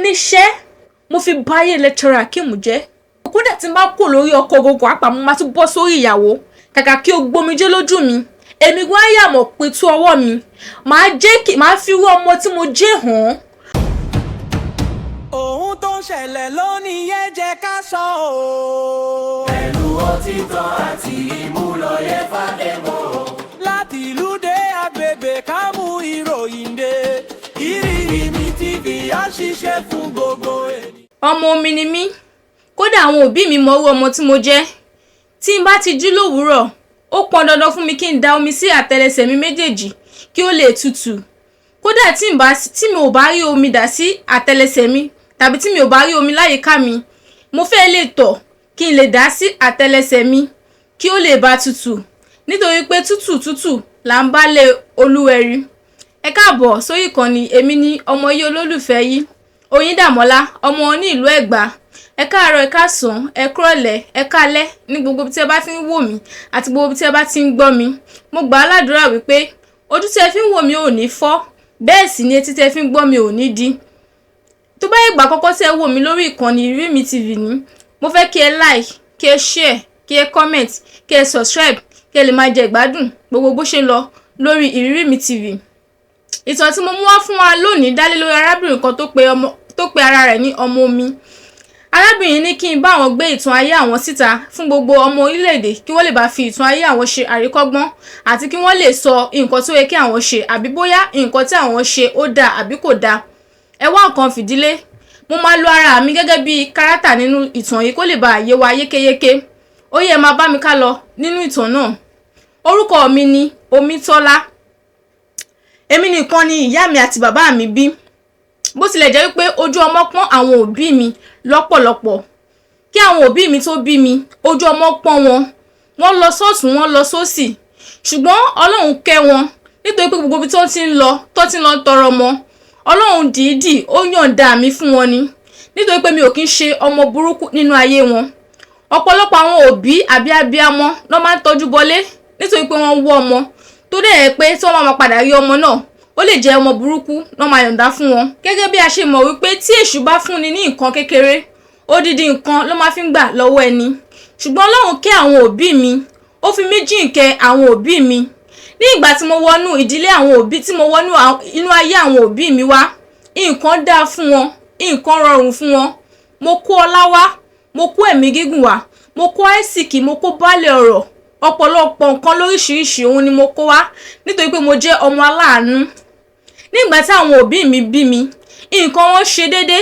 Níṣẹ́ mo fi báyé lecturer Akeem jẹ́. Kódà tí n bá kò lórí ọkọ gbogbo àpá, mo máa tún bọ́ sórí ìyàwó. Kàkà kí o gbomijé lójú mi, èmi gan á yà mọ̀ pé tú ọwọ́ mi màá jẹ́ kí màá fi irú ọmọ tí mo jẹ́ hàn án. Ohun tó ń ṣẹlẹ̀ lónìí yẹn jẹ́ ká sọ ọ́. Pẹ̀lú òtítọ́ àti ìmúlòye fàdémọ̀. Láti ìlú dé agbègbè, ká mú ìròyìn dé. Ìrírí Mi TV á ṣiṣẹ́ fún gbogbo ènìyàn. Ọmọ omi ni mí. Kódà àwọn òbí mi mọ irú ọmọ tí mo jẹ́. Tí n bá ti jí lówùúrọ̀, ó pọn dandan fún mi kí n da omi sí àtẹlẹsẹ̀ mi méjèèjì kí ó lè tutù. Kódà tí n bá tí mi ò bá rí omi dà sí àtẹlẹsẹ̀ mi tàbí tí mi ò bá rí omi láyìíká mi, mo fẹ́ lè tọ̀ kí n lè dà sí àtẹlẹsẹ̀ mi kí ó lè bá tutù, nítorí pé tútù tútù là ń bálé olúwẹ̀rí. Ẹ káàbọ̀ sórí ìkànnì. Èmi ní ọmọ yìí, olólùfẹ́ yìí, Oyíndàmọ́lá, ọmọ ní ìlú Ẹ̀gbá. Ẹ káàárọ̀, ẹ káàsán, ẹ kúrọ̀lẹ́, ẹ káalẹ́ ní gbogbo ibi tí ẹ bá ti ń wò mí àti gbogbo ibi tí ẹ bá ti ń gbọ́ mi. Mo gbà á ládùúrà wípé ojú tí ẹ fi ń wò mí ò ní fọ́, bẹ́ẹ̀ sì ni etí tí ẹ fi ń gbọ́ mi ò ní di. Tó bá ìgbà àkọ́kọ́ tí ẹ wò mí lórí ìkànnì Ìrírí Mi TV ní, mo fẹ́ kí ẹ like, kí ẹ share, kí ẹ comment, kí ẹ subscribe, kí ẹ lè máa jẹ ìgbádùn gbogbo bó ṣe ń lọ lórí Ìrírí Mi TV. Ìtàn tí mo mú wá fún wa lónìí dálé lórí arábìnrin kan tó pe ara rẹ̀ ní ọmọ omi. Arábìnrin ní kí n bá àwọn gbé ìtàn ayé àwọn síta fún gbogbo ọmọ orílẹ̀-èdè, kí wọ́n lè bá fi ìtàn ayé àwọn ṣe àríkọ́gbọ́n àti kí wọ́n lè sọ nǹkan tó yẹ kí àwọn ṣe, àbí bóyá nǹkan tí àwọn ṣe ó dáa àbí kò dáa. Ẹ wá nǹkan fìdílé. Mo máa lo ara mi gẹ́gẹ́ bí kárátà nínú ìtàn yìí kó lè bá yé wa yékéyéké. Ó yẹ máa bá mi ká lọ nínú ìtàn náà. Orúkọ mi ni Omítọ́lá. Èmi nìkan ni ìyá mi àti bàbá mi bí. Bó tilẹ̀ jẹ́ wípé ojú ọmọ pọ́n àwọn òbí mi lọ́pọ̀lọpọ̀. Kí àwọn òbí mi tó bí mi, ojú ọmọ pọ́n wọn. Wọ́n lọ sọ́tùn, wọ́n lọ sósì, ṣùgbọ́n Ọlọ́run kẹ́ wọn, nítorí pé gbogbo ibi tó ti ń lọ, tó ti ń lọ tọrọ ọmọ, Ọlọ́run dìídì ó yọ̀ǹda mi fún wọn ni, nítorí pé mi ò kí ń ṣe ọmọ burúkú nínú ayé wọn. Ọ̀pọ̀lọpọ̀ àwọn òbí àbí abiyamọ ló máa ń tọ́jú bọlé nítorí pé wọ́n ń wọ́ ọmọ, tó dẹ̀ yẹ pé tí wọ́n máa padà rí ọmọ náà, ó lè jẹ́ ọmọ burúkú ló máa yọ̀ǹda fún wọn. Gẹ́gẹ́ bí a ṣe mọ̀ wípé tí èṣù bá fúnni ní nǹkan kékeré, odidi nǹkan ló máa fi ń gbà lọ́wọ́ ẹni. Ṣùgbọ́n Ọlọ́run kẹ́ àwọn òbí mi, ó fi mí jíǹkẹ́ àwọn òbí mi. Ní ìgbà tí mo wọnú ìdílé àwọn òbí, tí mo wọnú inú ayé àwọn òbí mi wá, nǹkan dáa fún wọn, nǹkan rọrùn fún wọn. Mo kó ọlá wá, mo kó ẹ̀mí gígùn wá, mo kó àìsìkì, mo kó baálé ọ̀rọ̀. Ọ̀pọ̀lọpọ̀ nǹkan lóríṣiríṣi òun ni mo kó wá, nítorí pé mo jẹ́ ọmọ aláàánú. Nígbà tí àwọn òbí mi bí mi, nǹkan wọn ṣe déédé.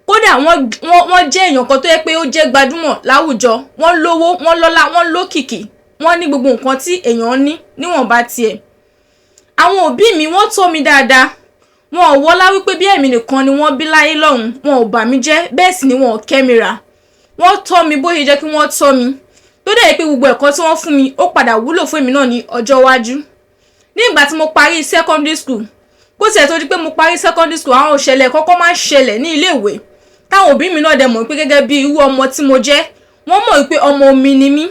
Kódà wọ́n jẹ́ èèyàn kan tó yẹ pé ó jẹ́ gbajúmọ̀ láwùjọ. Wọ́n lówó, wọ́n lọ́lá, wọ́n lókìkí, wọ́n ní gbogbo nǹkan tí èèyàn ní níwọ̀nba tiẹ̀. Àwọn òbí mi, wọ́n tọ́ mi dáadáa. Wọn ò wọ́lá wípé bí èmi nìkan ni wọ́n bí láyé lọ́hùn. Wọn ò bà mí jẹ́, bẹ́ẹ̀ sì ni wọn ò kẹ́ mi rà. Wọ́n tọ́ mi bó ṣe jẹ́ kí wọ́n tọ́ mi, tó dẹ̀ pé gbogbo ẹ̀kọ́ tí wọ́n fún mi, ó padà wúlò fún èmi náà ní ọjọ́ iwájú. Ní ìgbà tí mo parí secondary school, kó tiẹ̀ tó di pé mo parí secondary school, àwọn òṣẹ̀lẹ̀ kọ́kọ́ máa ń ṣẹlẹ̀ ní iléèwé, táwọn òbí mi náà dẹ̀ mọ̀ pé gẹ́gẹ́ bí irú ọmọ tí mo jẹ́, wọ́n mọ̀ wípé ọmọ mi ni mí.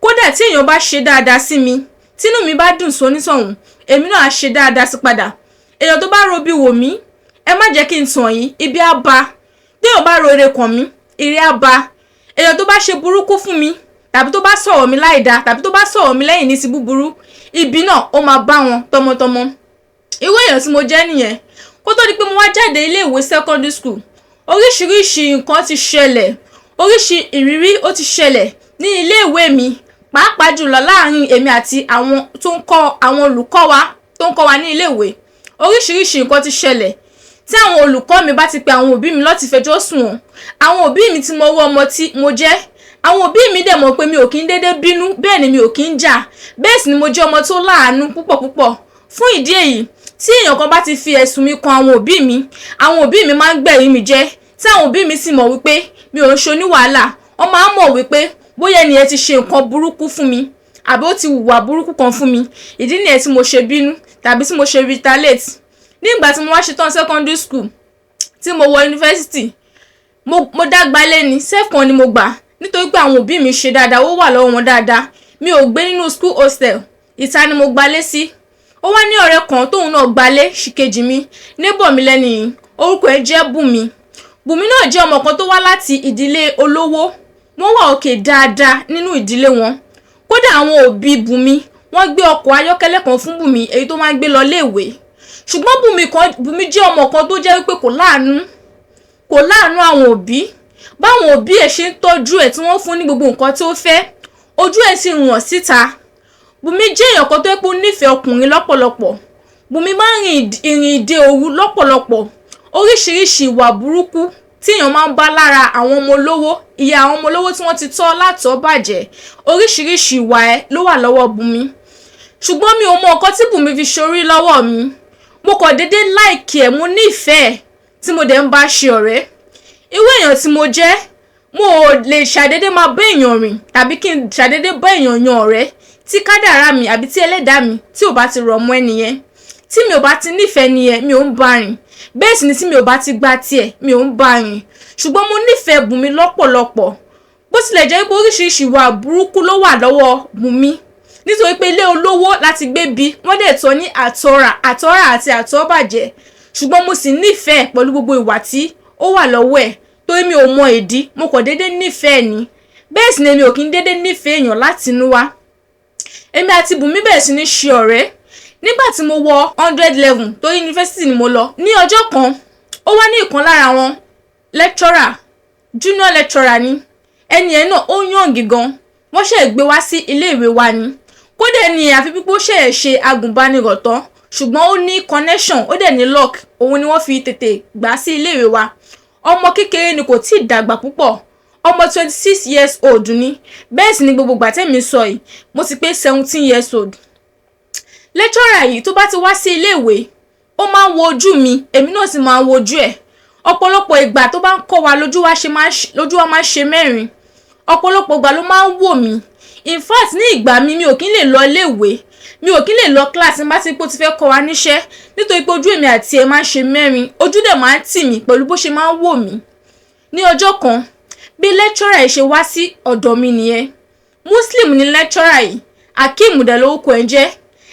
Kódà tí èèyàn bá ṣe dáadáa sí mi, tínú mi bá dùn sónítọ̀hún, èmi náà á ṣe dáadáa sí padà. Èèyàn tó bá robi wò mí, ẹ má jẹ́ kí n tàn yín, ibi á ba. Téèyàn bá ro ire kàn mí, ire á ba. Èèyàn tó bá ṣe burúkú fún mi, tàbí tó bá sọ̀rọ̀ mi láìda, tàbí tó bá sọ̀rọ̀ mi lẹ́yìn ní ti búburú, ibi náà ó máa bá wọn tọmọtọmọ. Irú èèyàn tí mo jẹ́ nìyẹn. Kó tó di pé mo wá jáde iléèwé secondary school, oríṣiríṣi nǹkan ti ṣẹlẹ̀, oríṣi ìrírí ó ti ṣẹlẹ̀ ní iléèwé mi, pàápàá jùlọ láàrin èmi àti àwọn tó ń kọ́, àwọn olùkọ́ wa tó ń kọ́ wa ní iléèwé. Oríṣiríṣi nǹkan ti ṣẹlẹ̀ tí àwọn olùkọ́ mi bá ti pe àwọn òbí mi láti fẹjọ́ sùn wọ́n. Àwọn òbí mi ti mọ irú ọmọ tí mo jẹ́. Àwọn òbí mi dẹ̀ mọ̀ pé mi ò kí ń dédé bínú, bẹ́ẹ̀ ni mi ò kí ń jà, bẹ́ẹ̀ sì ni mo jẹ́ ọmọ tó láàánú púpọ̀ púpọ̀. Fún ìdí èyí, tí èèyàn kan bá ti fi ẹ̀sùn mi kan àwọn òbí mi, àwọn òbí mi máa ń gbẹ̀rí mi jẹ́. Tí àwọn òbí mi sì mọ̀ wípé mi ò ń ṣe oníwàhálà, wọ́n máa ń mọ̀ wípé bóyá ẹnìyẹn ti ṣe nǹkan burúkú fún mi àbí ó ti hùwà burúkú kan fún mi, ìdí nìyẹn tí mo ṣe bínú tàbí tí mo ṣe retaliate. Nígbà tí mo wá ṣetán secondary school, tí mo wọ yunifásitì, mo dá gbalé ni, self kan ni mo gbà, nítorí pé àwọn òbí mi ṣe dáadáa, ó wà lọ́wọ́ wọn dáadáa. Mi ò gbé nínú school hostel, ìta ni mo gbalé sí. Ó wá ní ọ̀rẹ́ kan tóun náà gbalé ṣìkejì mi, neighbor mi lẹ́ni yìí, orúkọ ẹ̀ jẹ́ Bùnmi. Bùnmi náà jẹ́ ọmọ kan tó wá láti ìdílé olówó. Wọ́n wà òkè dáadáa nínú ìdílé wọn. Kódà àwọn òbí Bùnmi wọ́n gbé ọkọ̀ ayọ́kẹ́lẹ́ kan fún Bùnmi èyí tó máa ń gbé lọ léèwé. Ṣùgbọ́n Bùnmi jẹ́ ọmọ kan tó jẹ́ wípé kò láàánú àwọn òbí. Báwọn òbí ẹ̀ ṣe ń tọ́jú ẹ̀ tí wọ́n fún ní gbogbo nǹkan tí ó fẹ́, ojú ẹ̀ sì rùn síta. Bùnmi jẹ́ èèyàn kan tó yẹ pé ó nífẹ̀ẹ́ ọkùnrin lọ́pọ̀lọpọ̀. Bùnmi máa ń rìn ìrìn ìdè òru lọ́pọ̀lọpọ̀. Oríṣiríṣi ìwà burúkú tí èèyàn máa ń bá lára àwọn ọmọ olówó, ìyá àwọn ọmọ olówó tí wọ́n ti tọ́ látọ̀ bàjẹ́, oríṣiríṣi ìwà ẹ̀ ló wà lọ́wọ́ Bùnmi. Ṣùgbọ́n mi ò mọ nǹkan tí Bùnmi fi ṣorí lọ́wọ́ mi. Mo kàn déédé like ẹ̀, mo nífẹ̀ẹ́ tí mo dẹ̀ ń bá ṣe ọ̀rẹ́. Irú èèyàn tí mo jẹ́, mo ò lè ṣàdédé máa bá èèyàn rìn tàbí kí n ṣàdédé bá èèyàn yan ọ̀rẹ́ tí kádàrá mi àbí tí ẹlẹ́dàá mi tí ò bá ti rọ̀ mọ́ ẹnìyẹn. Tí mi ò bá ti nífẹ̀ẹ́ nìyẹn, mi ò ń bá rìn. Bẹ́ẹ̀ sì ni tí mi ò bá ti gba tiẹ̀, mi ò ń bá rìn. Ṣùgbọ́n mo nífẹ̀ẹ́ Bùnmi lọ́pọ̀lọpọ̀, bó tilẹ̀ jẹ́ pé oríṣiríṣi ìwà burúkú ló wà lọ́wọ́ Bùnmi, nítorí pé ilé olówó láti gbé bí wọ́n dẹ̀ tọ́ ní àtọ́rà àtọ́rà àti àtọ́bàjẹ́. Ṣùgbọ́n mo sì nífẹ̀ẹ́ pẹ̀lú gbogbo ìwà tí ó wà lọ́wọ́ ẹ̀, torí mi ò mọ ìdí, mo kàn déédé nífẹ̀ẹ́ ni. Bẹ́ẹ̀ sì ni èmi ò kí ń déédé nífẹ̀ẹ́ èèyàn láti inú wá. Èmi àti Bùnmi bẹ̀rẹ̀ sí ní ṣe ọ̀rẹ́ nígbà tí mo wọ 100 level, torí yunifásitì ni mo lọ. Ní ọjọ́ kan, ó wá ní ìkan lára àwọn lecturer, junior lecturer ni ẹni ẹ̀ náà, ó young gan, wọ́n ṣẹ̀ gbé wá sí ilé ìwé wa ni. Kódà ẹni àfi pípọ́ ṣẹ̀ ṣe agùnbánirọ̀ tán, ṣùgbọ́n ó ní connection, ó dẹ̀ ní luck, òun ni wọ́n fi tètè gbà sí ilé ìwé wa. Ọmọ kékeré ni, kò tí ì dàgbà púpọ̀, ọmọ 26 years old ni. Bẹ́ẹ̀ sì ni gbogbo ìgbà tẹ́mi sọ yìí, mo ti pé 17 years old. Lecturer yìí, tó bá ti wá sí iléèwé, ó máa ń wo ojú mi, èmi náà sì máa ń wo ojú ẹ̀. Ọ̀pọ̀lọpọ̀ ìgbà tó bá ń kọ́ wa, lójú wa máa ń ṣe mẹ́rin. Ọ̀pọ̀lọpọ̀ ìgbà ló máa ń wò mí. In fact, ní ìgbà mi, mi ò kí ń lè lọ iléèwé, mi ò kí ń lè lọ class nígbà tí pé ó ti fẹ́ kọ́ wa níṣẹ́, nítorí pé ojú èmi àti ẹ̀ máa ń ṣe mẹ́rin, ojú dẹ̀ máa ń tì mí pẹ̀lú bó ṣe máa ń wò mí. Ní ọjọ́ kan, bí lecturer yìí ṣe wá sí ọ̀dọ̀ mi nìyẹn. Muslim ni lecturer yìí, Akeem dẹ̀ lórúkọ ẹ̀ ń jẹ́.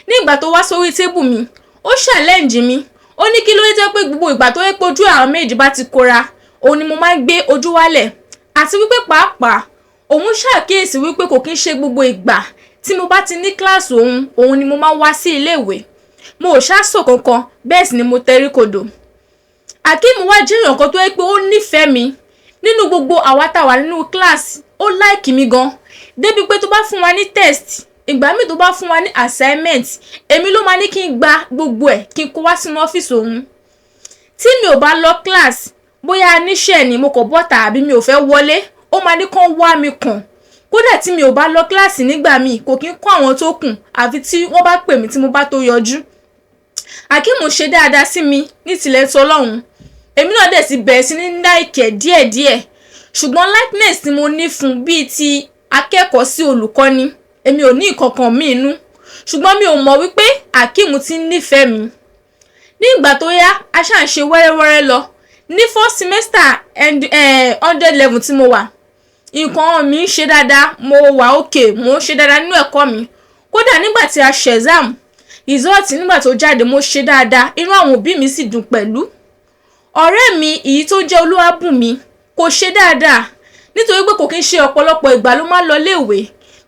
Ní ìgbà tó wá sórí table mi, ó challenge mi. Ó ní kí ló dé jẹ́ pé gbogbo ìgbà tó yẹ pé ojú àwọn méjì bá ti kóra, òun ni mo máa ń gbé ojú wálẹ̀, àti wípé pàápàá òun ṣàkíyèsí wípé kò kí ń ṣe gbogbo ìgbà tí mo bá ti ní kíláàsì òun, òun ni mo máa ń wá sí iléèwé. Mo ò ṣàṣọ kankan, bẹ́ẹ̀ sì ni mo tẹrí kodò. Akeem wá jẹ́ èèyàn kan tó yẹ pé ó nífẹ̀ẹ́ mi. Nínú gbogbo àwa tá a wà nínú kíláàsì, ó like mi gan, débi pé tó bá fún wa ní test, ìgbà míì tó bá fún wa ní assignment, èmi ló máa ní kí n gba gbogbo ẹ̀, kí n kó wá sínú ọ́fíìsì òun. Tí mi ò bá lọ class, bóyá níṣẹ́ ni mo kò bọ́ta àbí mi ò fẹ́ wọlé, ó máa ní kán wá mi kàn. Kódà tí mi ò bá lọ kíláàsì nígbà míì, kò kí ń kọ́ àwọn tó kù, àfi tí wọ́n bá pè mí tí mo bá tó yọjú. Akeem ṣe dáadáa sí mi ní tilẹ̀ tọlọ́hun, èmi náà dẹ̀ ti bẹ̀rẹ̀ sí ní like ẹ̀ díẹ̀díẹ̀. Ṣùgbọ́n likeness tí mo ní fún bíi ti akẹ́kọ̀ọ́ sí olùkọ́ni, èmi ò ní ìkankan míì nú. Ṣùgbọ́n mi ò mọ̀ wípé Akeem ti ń nífẹ̀ẹ́ mi. Ní ìgbà tó yá, a ṣáà ń ṣe wẹ́rẹ́wẹ́rẹ́ lọ. Ní first semester and 100 level tí mo wà, nǹkan mi ń ṣe dáadáa, mo wà okay, mo ń ṣe dáadáa nínú ẹ̀kọ́ mi. Kódà nígbà tí a ṣe exam result, nígbà tó jáde, mo ṣe dáadáa, inú àwọn òbí mi sì dùn pẹ̀lú. Ọ̀rẹ́ mi èyí tó jẹ́ Olúwàbùnmi kò ṣe dáadáa, nítorí pé kò kí ń ṣe ọ̀pọ̀lọpọ̀ ìgbà ló máa ń lọ iléèwé.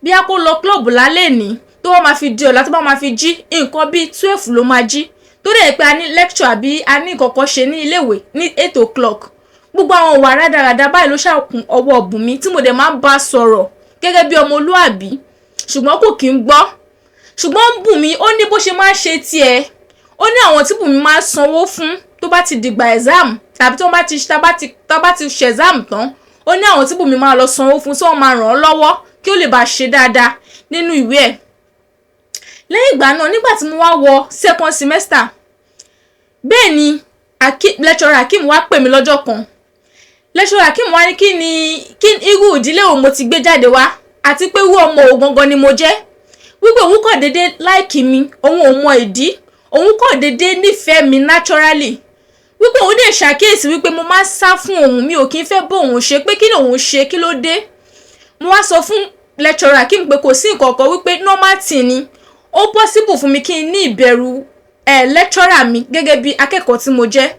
Bí a kó lọ club lálẹ́ ní, tó bá máa fi di ọ̀la, tó bá máa fi jí, nǹkan bíi 12 ló máa jí, tó dẹ̀ pé a ní lecture àbí a ní nǹkan kan ṣe ní iléèwé ní 8 o'clock. Gbogbo àwọn ìwà rádaràda báyìí ló ṣàkún ọwọ́ Bùnmi, tí mo dẹ̀ máa ń bá sọ̀rọ̀ gẹ́gẹ́ bí ọmọlúàbí, ṣùgbọ́n kò kí ń gbọ́. Ṣùgbọ́n Bùnmi, ó ní bó ṣe máa ń ṣe tiẹ̀. Ó ní àwọn tí Bùnmi máa ń sanwó fún tó bá ti dìgbà exam tàbí tó bá ti tá bá ti ṣe exam tán. Ó ní àwọn tí Bùnmi máa lọ sanwó fún, tí wọ́n máa ràn án lọ́wọ́ kí ó lè bá ṣe dáadáa nínú ìwé ẹ̀. Lẹ́yìn ìgbà náà, nígbà tí mo wá wọ second semester, bẹ́ẹ̀ ni lecturer Akeem wá pè mí lọ́jọ́ kan. Lecturer Akeem wá ní kí ni kí irú ìdílé òun mo ti gbé jáde wá, àti pé irú ọmọ òun gangan ni mo jẹ́, wípé òun kàn déédéé like mi, òun ò mọ ìdí, òun kàn déédéé nífẹ̀ẹ́ mi naturally, wípé òun dẹ̀ ṣàkíyèsí wípé mo máa ń sá fún òun, mi ò kí ń fẹ́ bó òun ṣe, pé kí ni òun ṣe, kí ló dé. Mo wá sọ fún lecturer Akeem pé kò sí nǹkan kan, wípé normal thing ni, ó possible fún mi kí n ní ìbẹ̀rù ẹ̀ lecturer mi gẹ́gẹ́ bí akẹ́kọ̀ọ́ tí mo jẹ́.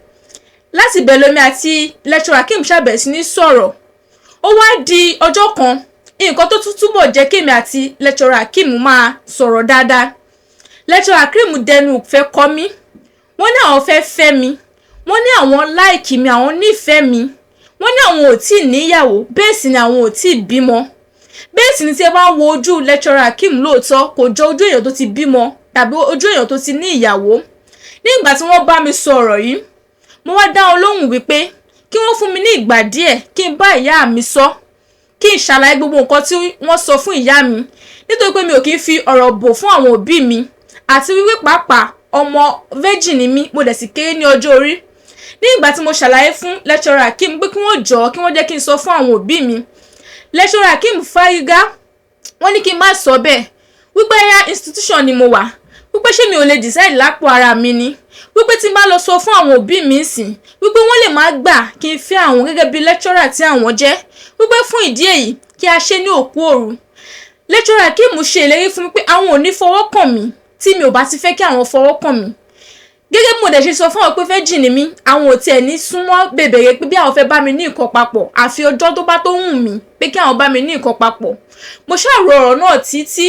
Láti bẹ̀ lèmi àti lecturer Akeem ṣàbẹ̀rẹ̀ sí ní sọ̀rọ̀. Ó wá di ọjọ́ kan, nǹkan tó tún túbọ̀ jẹ́ kémi àti lecturer Akeem máa sọ̀rọ̀ dáadáa, lecturer Akeem dẹnu fẹ́ kọ́ mi. Wọ́n ní àwọn fẹ́ fẹ́ mi, wọ́n ní àwọn like mi, àwọn nífẹ̀ẹ́ mi. Wọ́n ní àwọn ò tí ì níyàwó, bẹ́ẹ̀ sì ni àwọn ò tí ì bímọ. Bẹ́ẹ̀ sì ni tí ẹ bá ń wo ojú lecturer Akeem, lóòótọ́ kò jọ ojú èèyàn tó ti bímọ tàbí ojú èèyàn tó ti ní ìyàwó. Nígbà tí wọ́n bá mi sọ̀rọ̀ yìí, mo wá dá wọn lóhùn wípé kí wọ́n fún mi ní ìgbà díẹ̀ kí n bá ìyá mi sọ, kí n ṣàlàyé gbogbo nǹkan tí wọ́n sọ fún ìyá mi, nítorí pé mi ò kí ń fi ọ̀rọ̀ bò fún àwọn òbí mi, àti wípé pàápàá ọmọ virgin ni mí, mo dẹ̀ sì kéré ní ọjọ́ orí. Ní ìgbà tí mo ṣàlàyé fún lecturer Akeem pé kí wọ́n jọ̀ọ́, kí wọ́n jẹ́ kí n sọ fún àwọn òbí mi, lecturer Akeem fárígá. Wọ́n ní kí n má sọ bẹ́ẹ̀, wípé higher institution ni mo wà, wípé ṣé mi ò lè decide lápò ara mi ni, wípé tí n bá lọ sọ fún àwọn òbí mi sìn, wípé wọ́n lè má gbà kí n fẹ́ àwọn gẹ́gẹ́ bí lecturer tí àwọn jẹ́, wípé fún ìdí èyí kí a ṣe ní òkú òru. Lecturer Akeem ṣe ìlérí fún mi pé àwọn ò ní fọwọ́ kàn mí tí mi ò bá ti fẹ́ kí àwọn fọwọ́ kàn mí. Gẹ́gẹ́ bí mo dẹ̀ ṣe sọ fún àwọn pé virgin ni mí, àwọn ò tiẹ̀ ní súnmọ́ bèbèrè pé bí àwọn fẹ́ bá mi ní nǹkan papọ̀, àfi ọjọ́ tó bá tó wù mí pé kí àwọn bá mi ní nǹkan papọ̀. Mo ṣàrò ọ̀rọ̀ náà títí.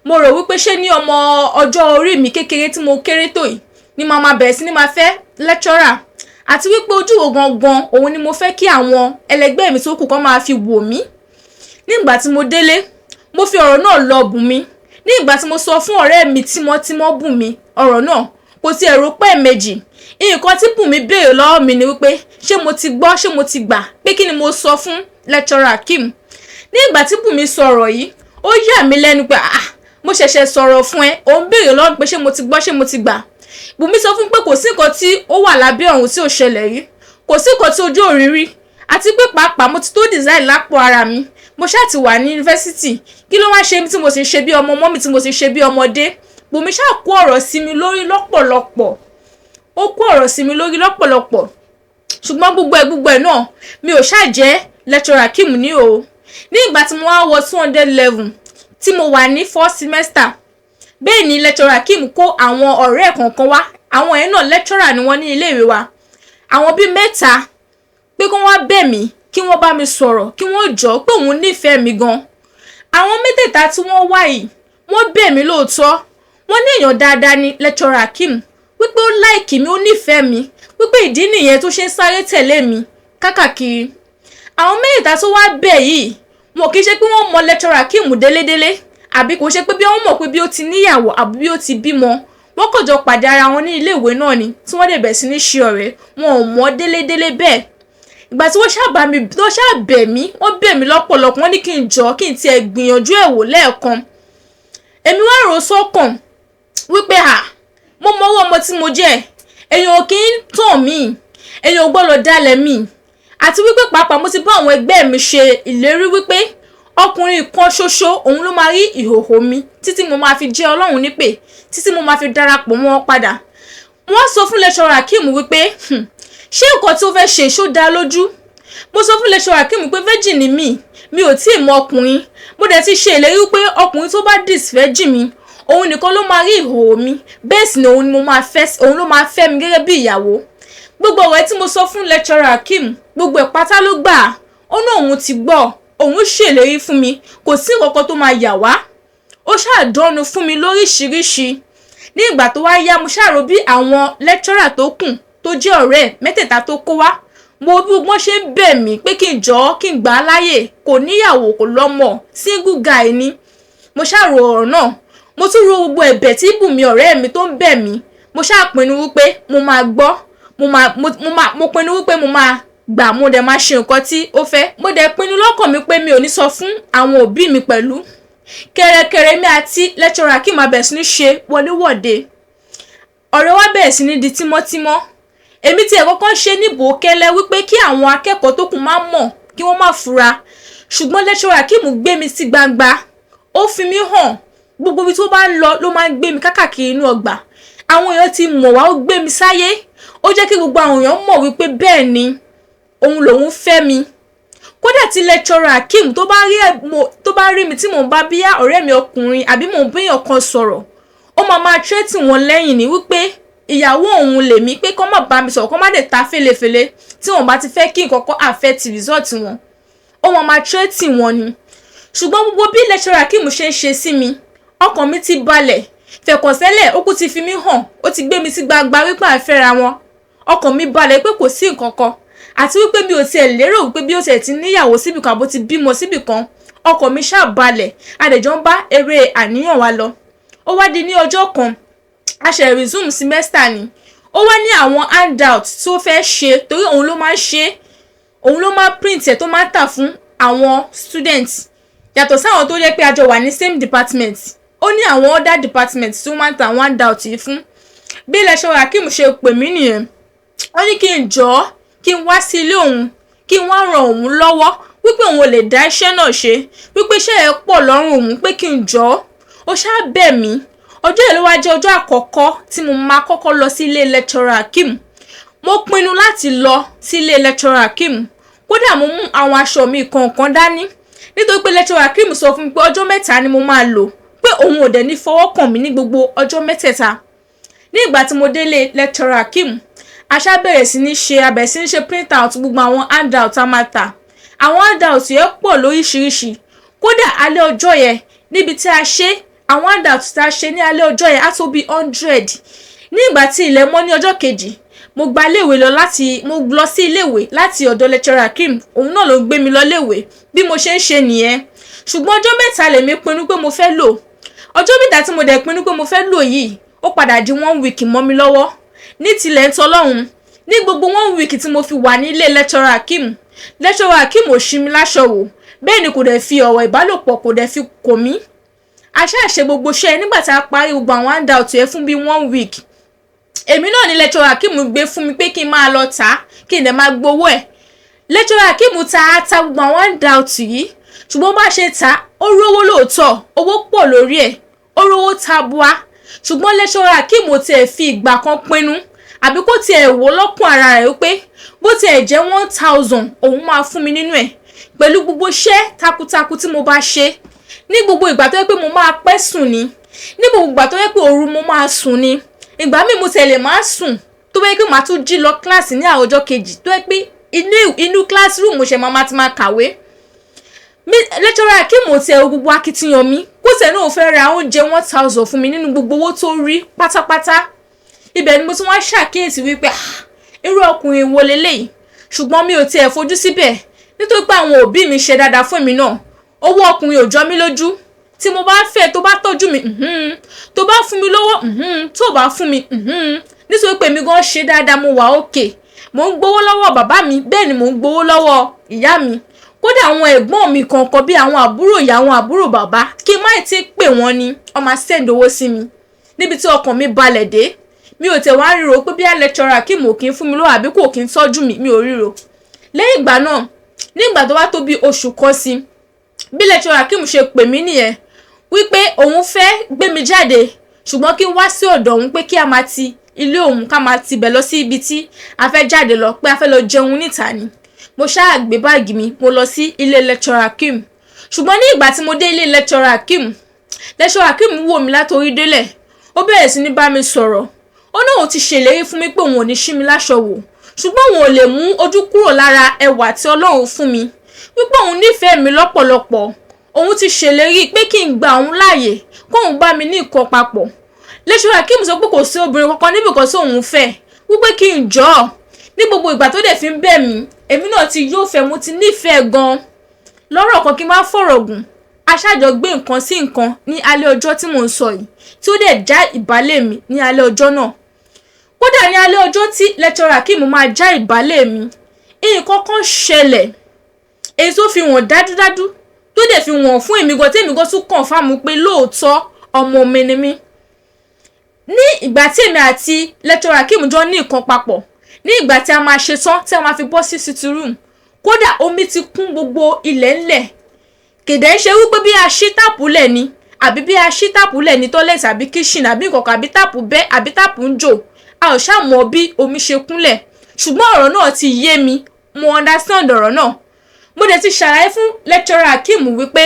Mo rò wípé ṣé ní ọmọ ọjọ́ orí mi kékeré tí mo kéré tó yìí ni màá máa bẹ̀rẹ̀ sí ní máa fẹ́ lecturer, àti wípé ojú wo gangan òun ni mo fẹ́ kí àwọn ẹlẹgbẹ́ mi tó kù kán máa fi wò mí? Nígbà tí mo délé, mo fi ọ̀rọ̀ náà lọ Bùnmi. Ní ìgbà tí mo sọ fún ọ̀rẹ́ mi tímọ́tímọ́ Bùnmi ọ̀rọ̀ náà, kò tiẹ̀ rò pé méjì. Nǹkan tí Bùnmi béèrè lọ́wọ́ mi ni wípé ṣé mo ti gbọ́, ṣé mo ti gbà, pé kí ni mo sọ fún lecturer Akeem. Ní ìgbà tí Bùnmi sọ ọ̀rọ̀ yìí, ó yà mí lẹ́nu pé, ah, mo ṣẹ̀ṣẹ̀ sọ̀rọ̀ fún ẹ, ò ń béèrè lọ́wọ́ pé ṣé mo ti gbọ́, ṣé mo ti gbà. Bùnmi sọ fún pé kò sí nǹkan tí ó wà lábẹ́ ọ̀run tí ò ṣẹlẹ̀ rí, kò sí nǹkan tí ojú ò rí rí, àti pé pàápàá mo ti tó decide lápò ara mi. Mo ṣáà ti wà ní yunifásítì, kí ló wá ṣe mí tí mo sì ṣe bí ọmọ mọ́mì, tí mo sì ṣe bí ọmọdé? Bùnmi ṣáà kó ọ̀rọ̀ sí mi lórí lọ́pọ̀lọpọ̀, ó kó ọ̀rọ̀ sí mi lórí lọ́pọ̀lọpọ̀. Ṣùgbọ́n gbogbo ẹ̀ náà, mi ò ṣáà jẹ́ lecturer Akeem ní o. Ní ìgbà tí mo wá wọ 200 level, tí mo wà ní first semester, bẹ́ẹ̀ ni lecturer Akeem kó àwọn ọ̀rẹ́ kọ̀ọ̀kan wá. Àwọn yẹn náà, lecturer ni wọ́n ní iléèwé wa, àwọn bíi mẹ́ta, pé kí wọ́n bẹ̀ mí, kí wọ́n bá mi sọ̀rọ̀, kí wọ́n jọ̀ọ́, pé òun nífẹ̀ẹ́ mi gan. Àwọn mẹ́tẹ̀ẹ̀ta tí wọ́n wá yìí, wọ́n bẹ̀ mí lóòótọ́. Wọ́n ní èèyàn dáadáa ni lecturer Akeem, wípé ó like mi, ó nífẹ̀ẹ́ mi, wípé ìdí nìyẹn tó ṣe ń sáré tẹ̀lé mi kákàkiri. Àwọn mẹ́tẹ̀ẹ̀ta tó wá bẹ̀ yìí, wọn kì í ṣe pé wọ́n mọ lecturer Akeem délédélé, àbí kò ṣe pé bí wọ́n mọ̀ pé bí ó ti níyàwó àbí bí ó ti bímọ. Wọ́n kàn jọ pàdé ara wọn ní iléèwé náà ni, tí wọ́n dẹ̀ bẹ̀rẹ̀ sí ní ṣe ọ̀rẹ́. Wọn ò mọ̀ délédélé bẹ́ẹ̀. Ìgbà tí wọ́n ṣáà mi, wọ́n ṣáà bẹ̀ mí, wọ́n bẹ̀ mí lọ́pọ̀lọpọ̀. Wọ́n ní kí n jọ, kí n tiẹ̀ gbìyànjú ẹ̀ wò lẹ́ẹ̀kan. Èmi wá rò sọ́kàn wípé, à, mo mọ owó ọmọ tí mo jẹ́, èèyàn ò kí ń tàn mí, èèyàn ò gbọ́dọ̀ dalẹ̀ mí, àti wípé pàápàá mo ti bá àwọn ẹgbẹ́ mi ṣe ìlérí wípé ọkùnrin kan ṣoṣo òun ló máa rí ìhòòhò mi títí mo máa fi jẹ́ Ọlọ́run nípè, títí mo máa fi darapọ̀ mọ́ wọn padà. Wọ́n sọ fún lecturer Akeem wípé, ṣé nǹkan tí ó fẹ́ ṣe ṣó dá lójú? Mo sọ fún lecturer Akeem pé virgin ni mí, mi ò tí ì mọ ọkùnrin. Mo dẹ̀ ti ṣe ìlérí wípé ọkùnrin tó bá disvirgin mi, òun nìkan ló máa rí ìhòòhò mi, bẹ́ẹ̀ sì ni òun ni mo máa fẹ́, òun ló máa fẹ́ mi gẹ́gẹ́ bí ìyàwó. Gbogbo ọ̀rọ̀ tí mo sọ fún lecturer Akeem, gbogbo ẹ̀ pátá ló gbà. Ó ní òun ti gbọ́, òun ṣèlérí fún mi, kò sí nǹkan kan tó máa yà wá. Ó ṣàdánù fún mi lóríṣiríṣi. Ní ìgbà tó wá yá, mo ṣàrò bí àwọn lecturer tó kù tó jẹ́ ọ̀rẹ́ mẹ́tẹ̀ẹ̀ta tó kó wá, mo bí wọ́n ṣe ń bẹ̀ mí pé kí n jọ̀ọ́, kí n gbà á láyè, kò níyàwó, kò lọ́mọ, single guy ni. Mo ṣàrò ọ̀rọ̀ náà, mo tún ro gbogbo ẹ̀bẹ̀ tí Bùnmi ọ̀rẹ́ mi tó ń bẹ̀ mí. Mo ṣáà pinnu wípé mo máa gbọ́, mo máa mo máa mo pinnu wípé mo máa gbà, mo dẹ̀ máa ṣe nǹkan tí ó fẹ́. Mo dẹ̀ pinnu lọ́kàn mi pé mi ò ní sọ fún àwọn òbí mi pẹ̀lú. Kẹ̀rẹ̀kẹ̀rẹ̀, mi àti lecturer Akeem máa bẹ̀rẹ̀ sí ní ṣe wọléwọ̀de. Ọ̀rẹ́ wa bẹ̀rẹ̀ sí ní di tímọ́tímọ́. Èmi tiẹ̀ kọ́kọ́ ń ṣe ní bòókẹ́lẹ́ wípé kí àwọn akẹ́kọ̀ọ́ tó kù má mọ̀, kí wọ́n má fura. Ṣùgbọ́n lecturer Akeem gbé mi sí gbangba, ó fi mí hàn. Gbogbo ibi tó bá ń lọ ló máa ń gbé mi kákàkiri inú ọgbà. Àwọn èèyàn ti mọ̀ wá. Ó gbé mi sáyé, ó jẹ́ kí gbogbo àwọn èèyàn mọ̀ wípé bẹ́ẹ̀ ni òun lòun fẹ́ mi. Kódà tí lecturer Akeem tó bá rí mi tí mò ń bá bíyá ọ̀rẹ́ mi ọkùnrin àbí mò ń béèyàn kan sọ̀rọ̀, ó máa máa tírẹ́tì wọn lẹ́yìn ní wípé Ìyàwó òun lèmi, pé kó má bá mi sọ̀rọ̀, kó má dẹ̀ ta fẹ́lẹ́fẹ́lẹ́ tí wọ́n bá ti fẹ́ kí nǹkan kan affect result wọn. Ó wọn máa threaten wọn ni. Ṣùgbọ́n gbogbo bí lecturer Akeem ṣe ń ṣe sí mi, ọkàn mi ti balẹ̀ fẹ̀kànsẹ́lẹ̀. Ó kú ti fi mí hàn, ó ti gbé mi sí gbangba wípé à ń fẹ́ra wọn. Ọkàn mi balẹ̀ pé kò sí nǹkan kan, àti wípé mi ò tiẹ̀ lérò wípé bí ó tiẹ̀ ti níyàwó síbì kan àbó ti bímọ síbì kan. Ọkàn mi ṣáà balẹ̀. Adẹ̀jọ́ ń bá eré àníyàn wa lọ. Ó wá di ní ọjọ́ kan, a ṣe resume semester ni. Ó wá ní àwọn handout tí ó fẹ́ ṣe, torí òun ló máa ń ṣe, òun ló máa print ẹ̀ tó máa ń tà fún àwọn students, yàtọ̀ sáwọn tó jẹ́ pé a jọ wà ní same department. Ó ní àwọn other department tí wọ́n máa ń ta àwọn handout yìí fún. Bí lecturer Akeem ṣe pè mí nìyẹn. Ó ní kí n jọ̀ọ́, kí n wá sí ilé òun, kí n wá ràn òun lọ́wọ́, wípé òun ò lè dá iṣẹ́ náà ṣe, wípé iṣẹ́ ẹ̀ pọ̀ lọ́rùn òun, pé kí n jọ̀ọ́. Ó ṣáà bẹ̀ mí. Ọjọ́ yìí ló wá jẹ́ ọjọ́ àkọ́kọ́ tí mo máa kọ́kọ́ lọ sí ilé lecturer Akeem. Mo pinnu láti lọ sí ilé lecturer Akeem. Kódà, mo mú àwọn aṣọ mi kọ̀ọ̀kan dání, nítorí pé lecturer Akeem sọ fún mi pé ọjọ́ 3 ni mo máa lò, pé òun ò dẹ̀ ní fọwọ́ kàn mí ní gbogbo ọjọ́ mẹ́tẹ̀ẹ̀ta. Ní ìgbà tí mo délé lecturer Akeem, a ṣá bẹ̀rẹ̀ sí ní ṣe, a bẹ̀rẹ̀ sí ní ṣe print out gbogbo àwọn handout a máa tà. Àwọn handout yẹn pọ̀ lóríṣiríṣi. Kódà, alẹ́ ọjọ́ yẹn, níbi tí a ṣe àwọn handout tí a ṣe ní alẹ́ ọjọ́ yẹn, á tó bí 100. Ní ìgbà tí ilẹ̀ mọ́ ní ọjọ́ kejì, mo gba iléèwé lọ láti mo lọ sí iléèwé láti ọ̀dọ̀ lecturer Akeem. Òun náà ló gbé mi lọ iléèwé. Bí mo ṣe ń ṣe nìyẹn. Ṣùgbọ́n ọjọ́ 3 lèmi pinnu pé mo fẹ́ lò. Ọjọ́ 3 tí mo dẹ̀ pinnu pé mo fẹ́ lò yìí, ó padà di one week mọ́ mi lọ́wọ́. Ní tilẹ̀ ń tọ́lọ́hún, ní gbogbo one week tí mo fi wà nílé lecturer Akeem, lecturer Akeem ò ṣí mi láṣọ wò, bẹ́ẹ̀ ni kò dẹ̀ fi ọ̀rọ̀ ìbálòpọ̀, kò dẹ̀ fi kò mí. A ṣáà ṣe gbogbo iṣẹ́. Nígbà tí a parí gbogbo àwọn handout yẹn fún bíi one week, èmi náà ní lecturer Akeem gbé fún mi pé kí n máa lọ tà á, kí n dẹ̀ máa gbowó ẹ̀. Lecturer Akeem ta gbogbo àwọn handout yìí, ṣùgbọ́n bá ṣe ta, ó rówó lóòótọ́, owó pọ̀ lórí ẹ̀, ó rówó tabua. Ṣùgbọ́n lecturer Akeem ò tiẹ̀ fi ìgbà kan pinnu àbí kó tiẹ̀ wò lọ́kùn ara rẹ̀ wípé bó tiẹ̀ jẹ́ 1,000, òun máa fún mi nínú ẹ̀, pẹ̀lú gbogbo iṣẹ́ takuntakun tí mo bá ṣe. Ní gbogbo ìgbà tó yẹ pé mo máa pẹ́ sùn ni, ní gbogbo ìgbà tó yẹ pé òru mo máa sùn ni, ìgbà míì mo tẹ̀lé máa sùn, tó bá yẹ pé màá tún jí lọ kíláàsì ní àròjọ kejì, tó yẹ pé inú classroom mo ṣe máa ti máa kàwé mi. Lecturer Akeem ò tiẹ̀ gbogbo akitiyan mi, kó tẹ̀ náà fẹ́ ra oúnjẹ 1,000 fún mi nínú gbogbo owó tó rí pátápátá. Ibẹ̀ ni mo tún wá ṣàkíyèsí wípé, ah, irú ọkùnrin wo leléyìí? Ṣùgbọ́n mi ò tiẹ̀ fojú síbẹ̀, nítorí pé àwọn òbí mi ṣe dáadáa fún èmi náà. Owó ọkùnrin ò jọ mí lójú. Tí mo bá fẹ́, tó bá tọ́jú mi, tó bá fún mi lówó, tó bá fún mi, nítorí pé èmi gan ṣe dáadáa, mo wà òkè. Mò ń gbowó lọ́wọ́ bàbá mi, bẹ́ẹ̀ ni mò ń gbowó lọ́wọ́ ìyá mi. Kódà, àwọn ẹ̀gbọ́n mi kọ̀ọ̀kan, bíi àwọn àbúrò ìyá, àwọn àbúrò bàbá, kí n má ti pè wọ́n ni wọ́n máa send owó sí mi. Níbi tí ọkàn mi balẹ̀ dé, mi ò tẹ̀ wá ríro pé bí lecturer kí mo kí ń fún mi lówó àbí kò kí ń tọ́jú mi. Mi ò ríro. Lẹ́yìn ìgbà náà, nígbà tó wá tó bí oṣù kan sí, bí lecturer Akeem ṣe pè mí nìyẹn, wípé òun fẹ́ gbé mi jáde, ṣùgbọ́n kí n wá sí ọ̀dọ̀ òun, pé kí a máa ti ilé òun, ká máa tibẹ̀ lọ sí ibi tí a fẹ́ jáde lọ, pé a fẹ́ lọ jẹun níta ni. Mo ṣáà gbé báàgì mi, mo lọ sí ilé lecturer Akeem. Ṣùgbọ́n ní ìgbà tí mo dé ilé lecturer Akeem, lecturer Akeem wò mí látorí délẹ̀. Ó bẹ̀rẹ̀ sí ní bá mi sọ̀rọ̀. Ó ní òun ti ṣèlérí fún mi pé òun ò ní ṣí mi láṣọ wò, ṣùgbọ́n òun ò lè mú ojú kúrò lára ẹwà tí Ọlọ́run fún mi, wípé òun nífẹ̀ẹ́ mi lọ́pọ̀lọpọ̀. Òun ti ṣèlérí pé kí n gba òun láàyè kóun bá mi ní nǹkan papọ̀. Lecturer Akeem sọ pé kò sí obìnrin kankan níbì kan tí òun fẹ́, wípé kí n jọ̀ọ́. Ní gbogbo ìgbà tó dẹ̀ fi ń bẹ̀ mí, èmi náà ti yóò fẹ́, mo ti nífẹ̀ẹ́ gan-an. Lọ́rọ̀ kan, kí n má fọ̀rọ̀ gùn, a ṣáà jọ gbé nǹkan sí nǹkan ní alẹ́ ọjọ́ tí mò ń sọ yìí, tí ó dẹ̀ já ìbálẹ̀ mi ní alẹ́ ọjọ́ náà. Kódà, ní alẹ́ ọjọ́ tí lecturer Akeem máa já ìbálẹ̀ mi, nǹkan kan ṣẹlẹ̀ èyí tó fi wọ̀n dájúdájú, tó dẹ̀ fi wọ̀n fún èmi gan, tí èmi gan tún confirm pé lóòótọ́ ọmọ mi ni mí. Ní ìgbà tí èmi àti lecturer Akeem jọ ní nǹkan papọ̀, ní ìgbà tí a máa ṣe tán, tí a máa fi bọ́ sí sitting room, kódà, omi ti kún gbogbo ilẹ̀ ńlẹ̀. Kèdè ń ṣe wípé bí a ṣí tap lẹ̀ ni, àbí bí a ṣí tap lẹ̀ ní toilet àbí kitchen àbí nǹkan, àbí tap bẹ́, àbí tap ń jò. A ò ṣáà mọ̀ bí omi ṣe kúnlẹ̀, ṣùgbọ́n ọ̀rọ̀ náà ti yé mi. Mo understand ọ̀rọ̀ náà. Mo dẹ̀ ti ṣàlàyé fún lecturer Akeem wípé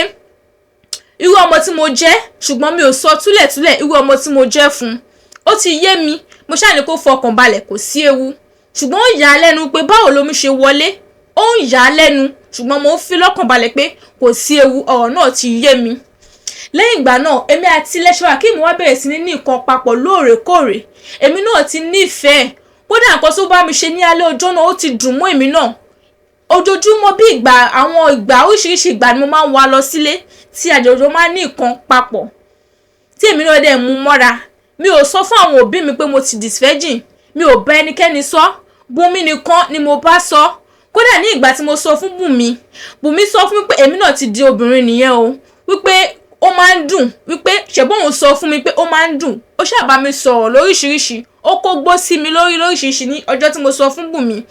irú ọmọ tí mo jẹ́, ṣùgbọ́n mi ò sọ túlẹ̀túlẹ̀ irú ọmọ tí mo jẹ́ fún un. Ó ti yé mi. Mo ṣáà ní kó fọkàn balẹ̀, kò sí ewu. Ṣùgbọ́n ó yà á lẹ́nu pé báwo lomi ṣe wọlé. Ó ń yà á lẹ́nu, ṣùgbọ́n mo ń fi lọ́kàn balẹ̀ pé kò sí ewu, ọ̀rọ̀ náà ti yé mi. Lẹ́yìn ìgbà náà, èmi àti lecturer Akeem wá bẹ̀rẹ̀ sí ní ní nǹkan papọ̀ lóòrèkóòrè. Èmi náà ti nífẹ̀ẹ́. Kódà nǹkan tó bá mi ṣe ní alẹ́ ọjọ́ náà, ó ti dùn mọ́ èmi náà. Ojoojúmọ́ bí ìgbà àwọn ìgbà oríṣiríṣi ìgbà ni mo máa ń wá lọ sílé tí àjọjọ máa ń ní nǹkan papọ̀, tí èmi náà dẹ̀ mú mọ́ra. Mi ò sọ fún àwọn òbí mi pé mo ti disvirgin. Mi ò bá ẹnikẹ́ni sọ. Bùnmi nìkan ni mo bá sọ. Kódà ní ìgbà tí mo sọ fún Bùnmi, Bùnmi sọ fún mi pé èmi náà ti di obìnrin nìyẹn o, wípé ó máa ń dùn, wípé ṣẹ̀gbọ́n òun sọ fún mi pé ó máa ń dùn. Ó ṣáà bá mi sọ̀rọ̀ lóríṣiríṣi, ó kó gbó sí mi lórí lóríṣiríṣi ní ọjọ́ tí mo sọ fún Bùnmi.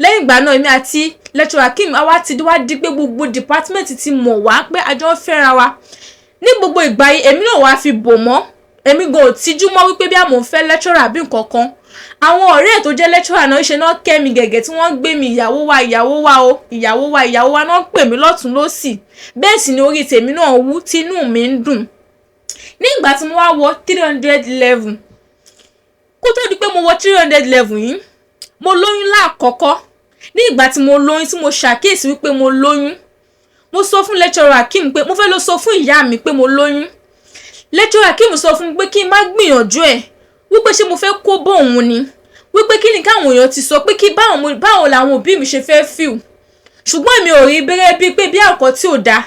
Lẹ́yìn ìgbà náà, èmi àti lecturer Akeem wá ti wá di pé gbogbo department ti mọ̀ wá pé a jọ ń fẹ́ra wa. Ní gbogbo ìgbà yìí, èmi náà wá fi bò mọ́. Èmi gan ò tijú mọ́ wípé bí àmọ́ ń fẹ́ lecturer àbí nǹkan kan. Àwọn ọ̀rẹ́ ẹ̀ tó jẹ́ lecturer náà ṣe náà kẹ́ mi gẹ̀gẹ̀ tí wọ́n ń gbé mi ìyàwó wa, ìyàwó wa o, ìyàwó wa, ìyàwó wa náà ń pè mí lọ́tùn lósì. Bẹ́ẹ̀ sì ni orí tèmi náà wú tí inú mi ń dùn. Ní ìgbà tí mo wá wọ 300 level, kó tó di pé mo wọ 300 level yìí, mo lóyún láàkọ́kọ́. Ní ìgbà tí mo lóyún, tí mo ṣàkíyèsí wípé mo lóyún, mo sọ fún lecturer Akeem pé mo fẹ́ lọ sọ fún ìyá mi pé mo lóyún. Lecturer Akeem sọ fún mi pé kí n má gbìyànjú ẹ̀, wípé ṣé mo fẹ́ kó bó òun ni, wípé kí ni káwọn èèyàn ti sọ, pé kí báwo làwọn òbí mi ṣe fẹ́ feel. Ṣùgbọ́n èmi ò rí bẹ́rẹ́ bíi pé bí àkọ́ tí ò dáa,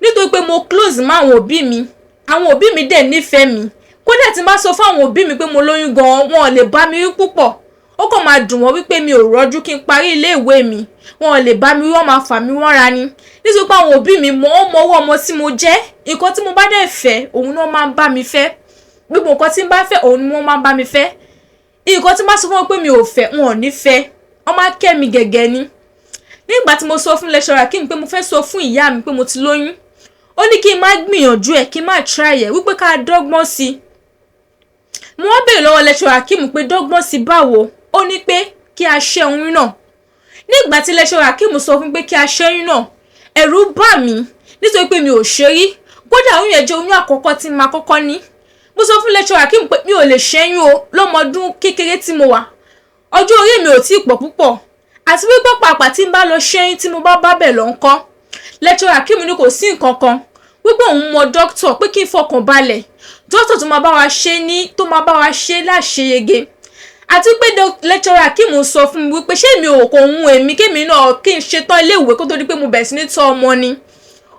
nítorí pé mo close mọ́ àwọn òbí mi. Àwọn òbí mi dẹ̀ nífẹ̀ẹ́ mi. Kódà tí n bá sọ fún àwọn òbí mi pé mo lóyún gan-an, wọn ò lè bá mi wí púpọ̀. Ó kàn máa dùn wọ́n wípé mi ò rọ́jú kí n parí ilé ìwé mi. Wọn ò lè bá mi wí, wọ́n máa fà mí mọ́ra ni, nítorí pé àwọn òbí mi mọ̀ ọ́n mọwọ́ ọmọ tí mo jẹ́. Nǹkan tí mo bá dẹ̀ fẹ́, òun náà máa ń bá mi fẹ́. Gbogbo nǹkan tí n bá fẹ́, òun ni wọ́n máa ń bá mi fẹ́. Nǹkan tí n bá sọ fún wọn pé mi ò fẹ́, wọn ò ní fẹ́. Wọ́n máa kẹ́ mi gẹ̀gẹ̀ ni. Nígbà tí mo sọ fún lecturer Akeem pé mo fẹ́ sọ fún ìyá mi pé mo ti lóyún, ó ní kí n má gbìyànjú ẹ̀, kí n má try ẹ̀, wípé ká dọ́gbọ́n sí i. Mo wá béèrè lọ́wọ́ lecturer Akeem pé dọ́gbọ́n sí báwo? Ó ní pé kí a ṣẹ́ oyún náà. Nígbà tí lecturer Akeem sọ fún mi pé kí a ṣẹ́yún náà, ẹ̀rù bà mí, nítorí pé mi ò ṣe rí. Kódà oyún yẹn jẹ́ oyún àkọ́kọ́ tí màá kọ́kọ́ ní. Mo sọ fún lecturer Akeem pé mi ò lè ṣẹ́yún o, lọ́mọdún kékeré tí mo wà, ọjọ́ orí mi ò tí ì pọ̀ púpọ̀, àti wípé pàápàá tí n bá lọ ṣẹ́yún, tí mo bá bá bẹ̀ lọ ńkọ́? Lecturer Akeem ní kò sí nǹkan kan, wípé òun mọ dókítà, pé kí n fọkàn balẹ̀, dókítà tó máa bá wa ṣe ní tó máa bá wa ṣe láṣeyege. Àti pé lecturer Akeem sọ fún mi wípé ṣé mi ò kò hun èmi kémi náà kí n ṣetán iléèwé kó tó di pé mo bẹ̀rẹ̀ sí ní tọ́ ọmọ ni.